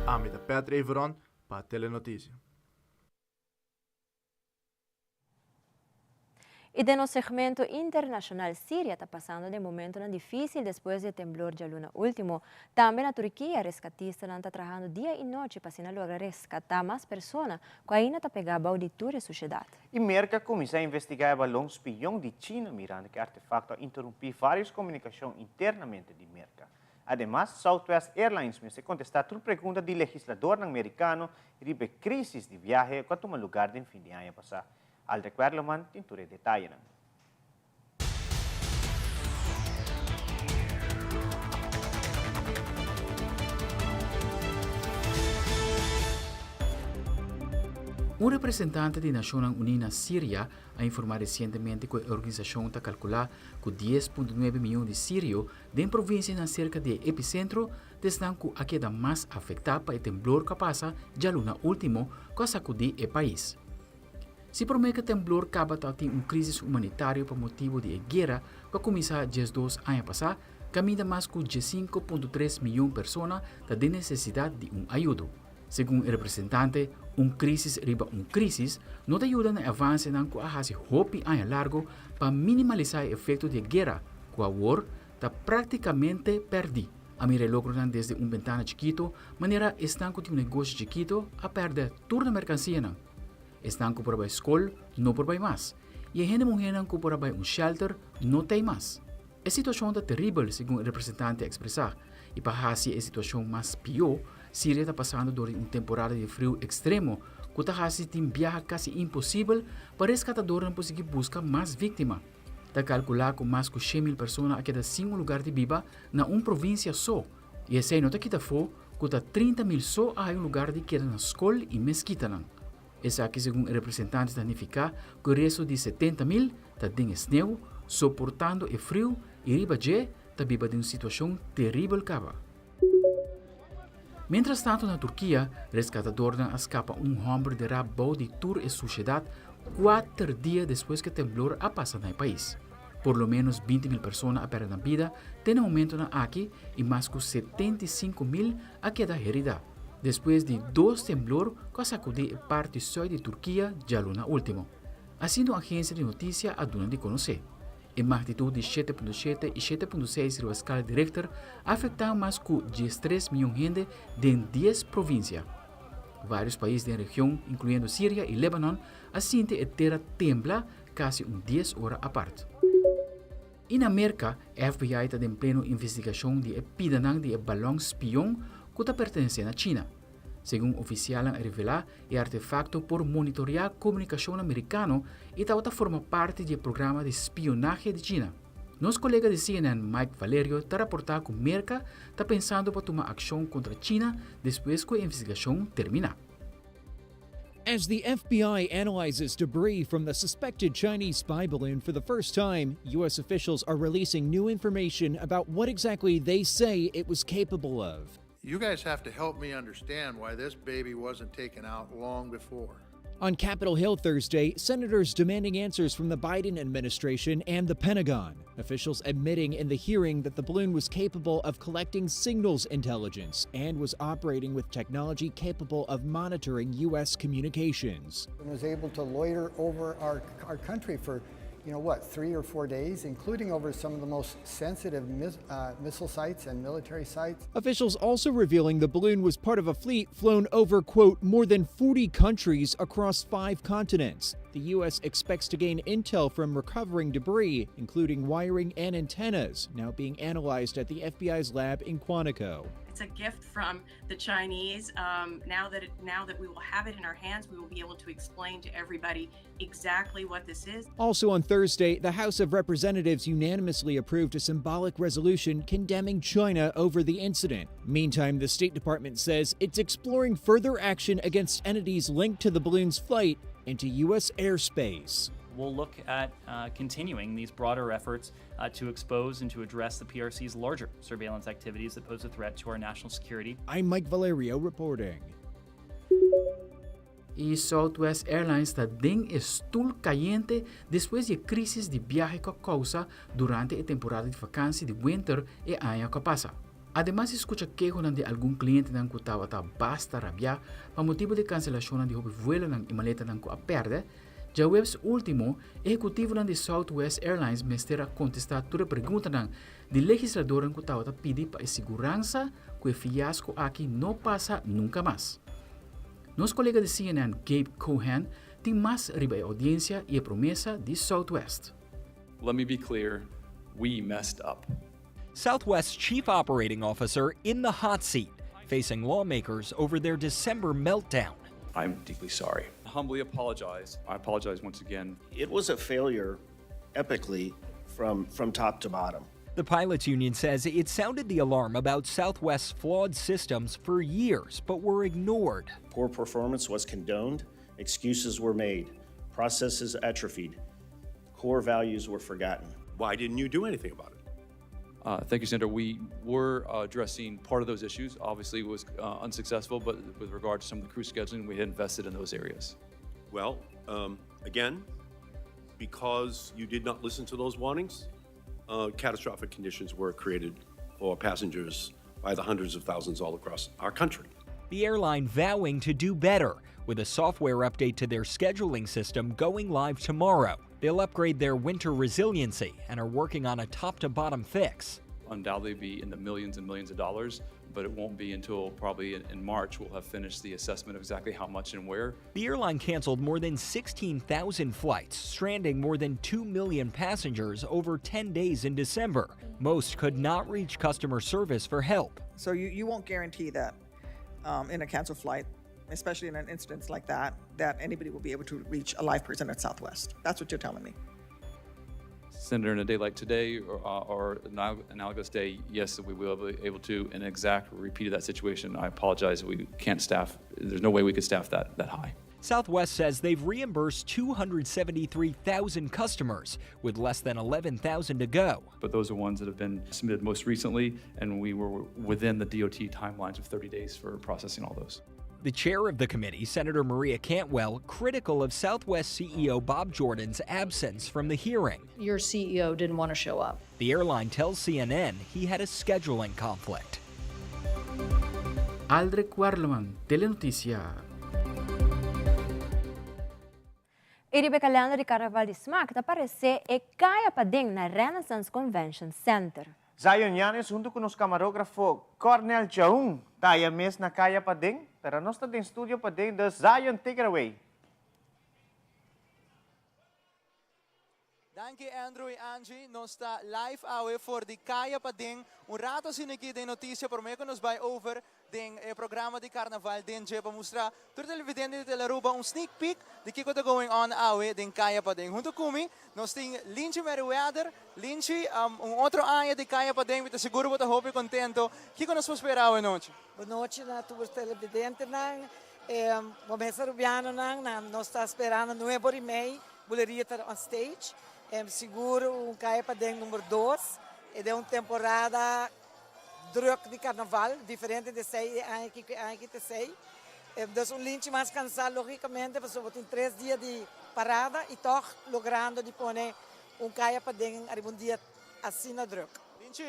Ami ta Pat Reveron pa Telenoticia. I den nos segmento internashonal Siria ta pasando den momentonan difísil despues di e temblor djaluna último. Tambe na Turkia reskatistanan ta trahando dia i nochi pa asina logra reskatá mas persona ku ainda ta pegá bou di tur e sushedat. I Merka a kuminsá investigá e balon spion di China mirando ku e artefakto a interumpí vários komunikashon internamente di Merka. Ademas, Southwest Airlines mester kontestá tur pregunta di legisladornan merikano riba e krísis di biahe ku a tuma lugar den fin di aña pasá. Aldrich Werleman tin tur e detayenan. Un representante di Nashonnan Uní na Siria a informá resientemente ku e organisashon ta kalkulá ku 10.9 mion di sirio den provinsianan serka di e episentro ta esnan ku a keda mas afektá pa e temblor ku a pasa djaluna último ku a sakudí e pais. Si promé ku e temblor kaba ta tin un krísis humanitario pa motibu di e guera ku a kuminsá 12 aña pasá, kaminda mas ku 15.3 mion persona ta den nesesidat di un ayudo. Segun e representante, un krísis riba un krísis no ta yuda na e avansenan ku a hasi hopi aña largu pa minimalisá e efekto di e guera, ku awor ta práktikamente pèrdí. A mira e logronan desde un bentana chikito, manera esnan ku tin un negoshi chikito a pèrdè tur nan merkansianan. Esnan ku por a bai skol no por bai mas, i e hende muhénan ku por a bai un shelter no t'ei mas. E situashon ta teribel, segun e representante a ekspresá, i pa hasi e situashon mas pió, Siria ta pasando dor di un temporada di friu ekstremo ku ta hasi tin biaha kasi imposibel pa reskatadornan por sigui buska mas víktima. Ta kalkulá ku mas ku 100.000 persona a keda sin un lugar di biba na un provinsia so, i esei no ta kita afó ku ta 30.000 so a haña un lugar di keda na skol i meskitanan. Esaki segun e representante ta nifiká ku e resto di 70.000 ta den e sneu, soportando e friu i riba dje ta biba den un situashon teribel kaba. Mientras tanto na Turkia, reskatadornan a skapa un hòmber derá bou di tur e sushedat kuater dia despues ku e temblor a pasa na e pais. Por lo ménos 20.000 persona a pèrdè nan bida te na momentonan aki i mas ku 75.000 a keda heridá, despues di dos temblor ku a sakudí e parti sùit di Turkia djaluna último. Asina un agensia di notisia a duna di konosé. E magnitut di 7.7 i 7.6 riba skala di Richter a afektá mas ku 13 mion hende den dies provinsia. Vários pais den region, inkluyendo Siria i Lebanon, a sinti e tera tembla kasi un dies ora apart. I na Merka, FBI ta den pleno investigashon di e pidanan di e balòn spion ku ta pertenesé na China. Segun ofisialnan a revelá, e artefakto por monitoreá komunikashonnan merikano i tabata forma parti di e programa di spionahe di China. Nos kolega di CNN Mike Valerio ta raportá ku Merka ta pensando pa tuma akshon kontra China despues ku e investigashon terminá. As the FBI analyzes debris from the suspected Chinese spy balloon for the first time, U.S. officials are releasing new information about what exactly they say it was capable of. You guys have to help me understand why this baby wasn't taken out long before. On Capitol Hill Thursday, senators demanding answers from the Biden administration and the Pentagon. Officials admitting in the hearing that the balloon was capable of collecting signals intelligence and was operating with technology capable of monitoring U.S. communications. And was able to loiter over our, our country for, you know what, three or four days, including over some of the most sensitive mis uh, missile sites and military sites. Officials also revealing the balloon was part of a fleet flown over, quote, more than 40 countries across five continents. The U.S. expects to gain intel from recovering debris, including wiring and antennas, now being analyzed at the FBI's lab in Quantico. It's a gift from the Chinese. Um, now that it, now that we will have it in our hands, we will be able to explain to everybody exactly what this is. Also on Thursday, the House of Representatives unanimously approved a symbolic resolution condemning China over the incident. Meantime, the State Department says it's exploring further action against entities linked to the balloon's flight into U.S. airspace. We'll look at uh, continuing these broader efforts uh, to expose and to address the PRC's larger surveillance activities that pose a threat to our national security. I'm Mike Valerio reporting. E Southwest Airlines ta den e stul kayente despues di e krísis di biahe ku a kousa durante e temporada di fakansi di winter e aña ku a pasa. Ademas di skucha kehonan di algun klientenan ku tabata basta rabiá pa motibu di kanselashonnan di hopi vuelonan i maletanan ku a pèrdè, djaweps último ehekutivonan di Southwest Airlines mester a kontestá tur e preguntanan di legisladornan ku tabata pidi pa e siguransa ku e fiasko aki no pasa nunka mas. Nos kolega di CNN Gabe Cohen tin mas riba e oudiensia i e promesa di Southwest. Let me be clear, we messed up. Southwest's chief operating officer in the hot seat, facing lawmakers over their December meltdown. I'm deeply sorry. Humbly apologize. I apologize once again. It was a failure epically from, from top to bottom. The pilots union says it sounded the alarm about Southwest's flawed systems for years, but were ignored. Poor performance was condoned, excuses were made, processes atrophied, core values were forgotten. Why didn't you do anything about it? Uh, thank you, Senator. We were uh, addressing part of those issues. Obviously, it was uh, unsuccessful, but with regard to some of the crew scheduling, we had invested in those areas. Well, um, again, because you did not listen to those warnings, uh, catastrophic conditions were created for passengers by the hundreds of thousands all across our country. The airline vowing to do better with a software update to their scheduling system going live tomorrow. They'll upgrade their winter resiliency and are working on a top to bottom fix. Undoubtedly be in the millions and millions of dollars, but it won't be until probably in, in March we'll have finished the assessment of exactly how much and where. The airline canceled more than 16,000 flights, stranding more than 2 million passengers over 10 days in December. Most could not reach customer service for help. So you, you won't guarantee that um, in a canceled flight, especially in an instance like that, that anybody will be able to reach a live person at Southwest. That's what you're telling me. Senator, in a day like today or, uh, or analogous day, yes, we will be able to. An exact repeat of that situation, I apologize. We can't staff. There's no way we could staff that, that high. Southwest says they've reimbursed 273,000 customers, with less than 11,000 to go. But those are ones that have been submitted most recently, and we were within the DOT timelines of 30 days for processing all those. The chair of the committee, Senator Maria Cantwell, critical of Southwest CEO Bob Jordan's absence from the hearing. Your CEO didn't want to show up. The airline tells CNN he had a scheduling conflict. Aldrich Werleman, Telenoticia. I riba e kalender di Karnaval di Smak ta aparesé e Kaya Paden na Renaissance Convention Center. Zion Yanez huntu ku nos kamarógrafo Cornel Chaun ta aya mes na Kaya Paden, pero nos ta den studio paden, dus Zion take it away. Danki Andrew y Angie, nos ta live awe for di Kaya Paden. Un rato asina aki den noticia prome cu nos bay over den e programa di Carnaval den dje pa mustra tur televidente di Telearuba un sneak peek di kico ta going on awe den Kaya Paden. Hunto cu mi nos tin Linchi Merryweather. Linchi, un otro aña di Kaya Paden, mi ta sigur bo ta hopi contento. Kico nos por spera awe nochi? Bon nochi na tur televidentenan, bo mes Arubianonan, nos ta sperando nuebe ora y mei Buleria ta on stage. Sigur un Kaya Paden number dos. E den un temporada druk di carnaval, diferente di esey e aña aki cu e aña aki ta esey. Dus un linchi mas cansa logicamente pasobra bo tin tres dia di parada y tog logrando di pone un Kaya Paden ariba un dia asina druk. Linchi,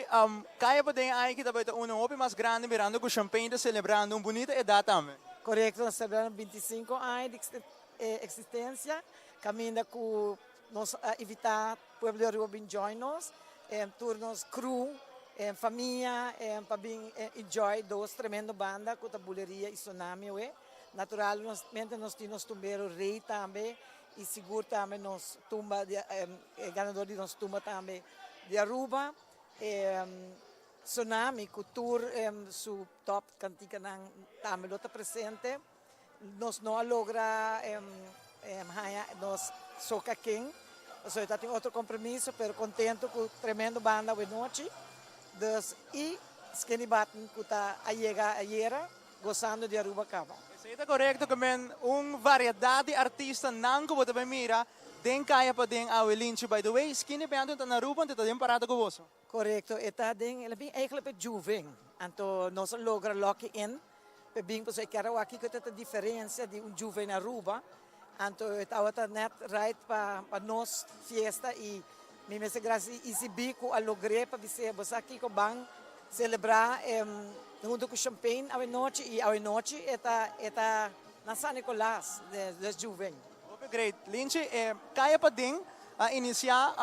Kaya Paden e aña aki ta bay ta uno hopi mas grandi mirando cu Champagne ta celebrando un bunita edad tambe. Corecto, nos ta celebrando 25 aña di E eksistensia kaminda ku Nos a invita pueblo di Aruba bin join nos, tur nos crew, famia pa bin enjoy dos tremendo banda cu ta Buleria y Tsunami awe. Naturalmente nos tin nos tumbero Rey tambe y sigur tambe nos tumba di e ganador di nos tumba tambe di Aruba. Tsunami cu tur su top canticanan tambe lo ta presente. Nos no a logra haña nos soca ken, pasobra ta tin otro compromiso, pero contento cu tremendo banda awe nochi. Dus y Skinny Button cu ta a yega ayera gozando di Aruba caba. Esey ta corecto cu men un variedad di artista nan cu bo ta bay mira den caya paden awe Linchi. By the way, Skinny Button ta na Aruba anto ta den parada cu boso. Corecto, e ta den, el a bin eigenlijk pa e juven, anto nos a logra lock in pa e bin pasobra e kier a wak kiko ta e diferencia di un juven na Aruba, anto e tabata net right pa pa nos fiesta y mi mester gracia di ECB cu a logr'e pa bis'e bo sa kiko ban celebra hunto cu champagne awe nochi y awe nochi e ta e ta na San Nicolas des juven. Hopi great. Linchi, e caya paden a inicia.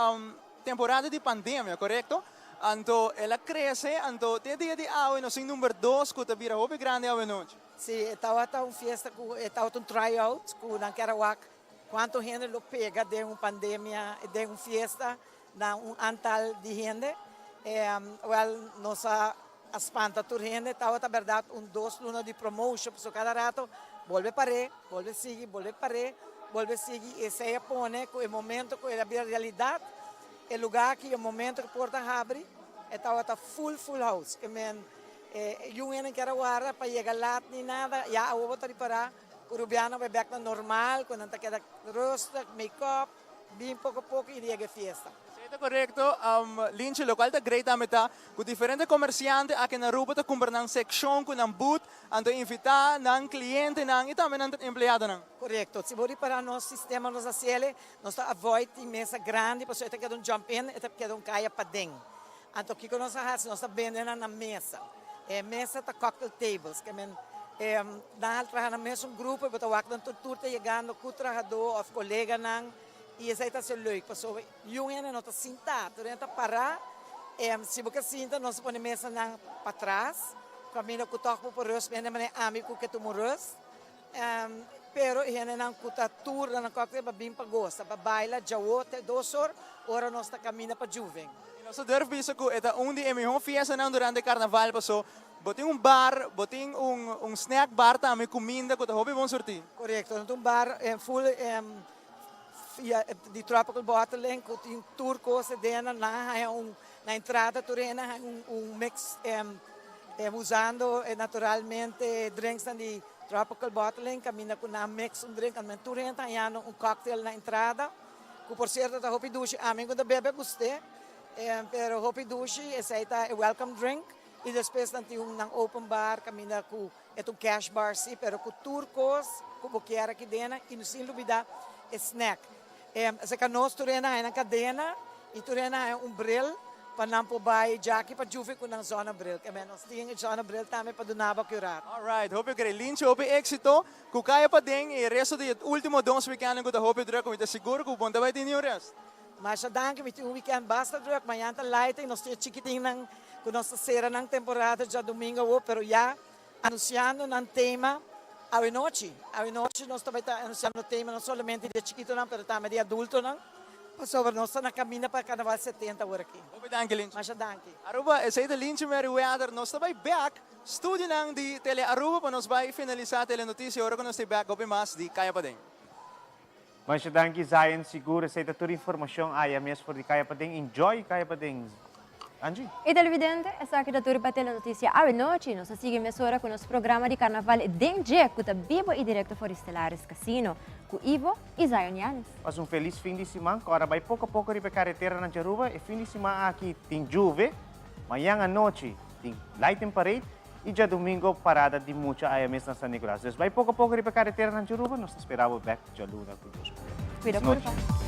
Temporada di pandemia, korekto? Anto el a krese, anto te dia di awe nos tin number dos ku ta bira hopi grandi awe nochi. Si, e tabata un fiesta ku e tabata un try out ku nan kier a wak kuantu hende lo pega den un pandemia, den un fiesta na un antal di hende. Wèl, nos a spanta tur hende, tabata bèrdat un dos luna di promotion, pasobra kada rato bolbe par'é, bolbe sigui, bolbe par'é, bolbe sigui, i esei a pone ku e momento ku el a bira realidat, e lugá aki, e momento ku porta habri, e tabata full full house. Ke men e yun hende kier a warda pa yega lat ni nada, ya awor bo ta ripará ku Rubiano a bai bèk na normal, ku nan ta keda rustig, make up. Bin poko poko i riega e fiesta. Esei ta korekto, Linchi. Lokual ta great tambe ta ku diferente komersiante aki na Aruba ta kumpra nan sekshon ku nan booth, anto invitá nan klientenan i tambe nan empleadonan. Korekto. Si bo ripará nos sistema nos a hasiel, nos ta avoid tin mesa grandi pasobra e ta keda un jump in, e ta keda un kaya paden. Anto kiko nos a hasi? Nos ta bende nan na mesa. E mesa ta cocktail tables, ke men nan a traha na mesun grupo i bo ta wak nan tur tur ta yegando ku trahadó òf koleganan i esei ta hasi leuk pasobra yun hende no ta sinta, tur hende ta pará. Si bo ke sinta nos ta pone mesanan patras kaminda ku tòg bo por rust, hende manera ami ku ke tuma un rust. Pero e hendenan ku ta tur na nan cocktail pa bin pa gosa, pa baila djawo te dos or, ora nos ta kaminda pa Juven. I nos ta durf bisa ku e ta un di e mihó fiestanan durante karnaval paso bo tin un bar, bo tin un un snack bar tambe, kuminda ku ta hopi bon surtí. Korekto, nos tin un bar full di tropical bottling ku tin tur kos aden, nan a haña un na entrada tur hende a haña un mix usando naturalmente drinksnan di Tropical Bottling kaminda ku nan mix un drink anto tur hende ta hañando un cocktail na entrada ku por sierto ta hopi dushi ami ku ta bebe gust'é pero hopi dushi esei ta e welcome drink i despues nan tin un nan open bar kaminda ku e ta un cash bar si pero ku tur kos ku bo kier aki dena i sin lubida e snack Esei nos tur hende haña nan kadena i tur hende haña un bril pa nan por bai djaki pa djufi ku nan zonnebril. Ke men nos tin e zonnebril tambe pa duna bo kurar. Alright, hopi grei. Linchi, hopi éxito. Ku kaya paden i e resto di e último dos weekendnan ku ta hopi druk, mi ta sigur ku bo no ta bai tin niun rest. Masha danki, mi tin un weekend basta druk. Mañan ta lighting, nos tin e chikitinnan ku nos ta sera nan temporada djadumingu awo, pero ya Anunciando nan tema awe nochi. Awe nochi nos ta bai ta anunciando tema no solamente di e chikitonan pero tambe di e adultonan pasobra nos ta na caminda pa Carnaval 70 awor aki. Hopi danki Linchi. Masha danki. Aruba, esey ta Linchi Merryweather. Nos ta bai bek studionan di Tele Aruba pa nos bai finalisa Telenoticia ora cu nos ta bek hopi mas di Caya Paden. Masha danki Zion, sigur esey ta tur informacion aya mes for di Caya Paden. Enjoy Caya Paden Angie. Y televidente, esaki ta tur pa Telenoticia awe nochi. Nos ta sigui mesora cu nos programa di Carnaval den dje cu ta bibo y directo for di Stellaris Casino cu Ivo y Zion Yanes. Pasa un feliz fin di siman. Cu ora bay poco poco riba e carretera na Djaruba. E fin di siman aki tin juve. Mañan anochi tin Lighting Parade. Y djadomingo parada di mucha aya mes na San Nicolas. Dus bay poco poco riba e carretera na Djaruba. Nos ta spera bo bek djaluna cu Dios por. Cuida Feliz nochi. curva.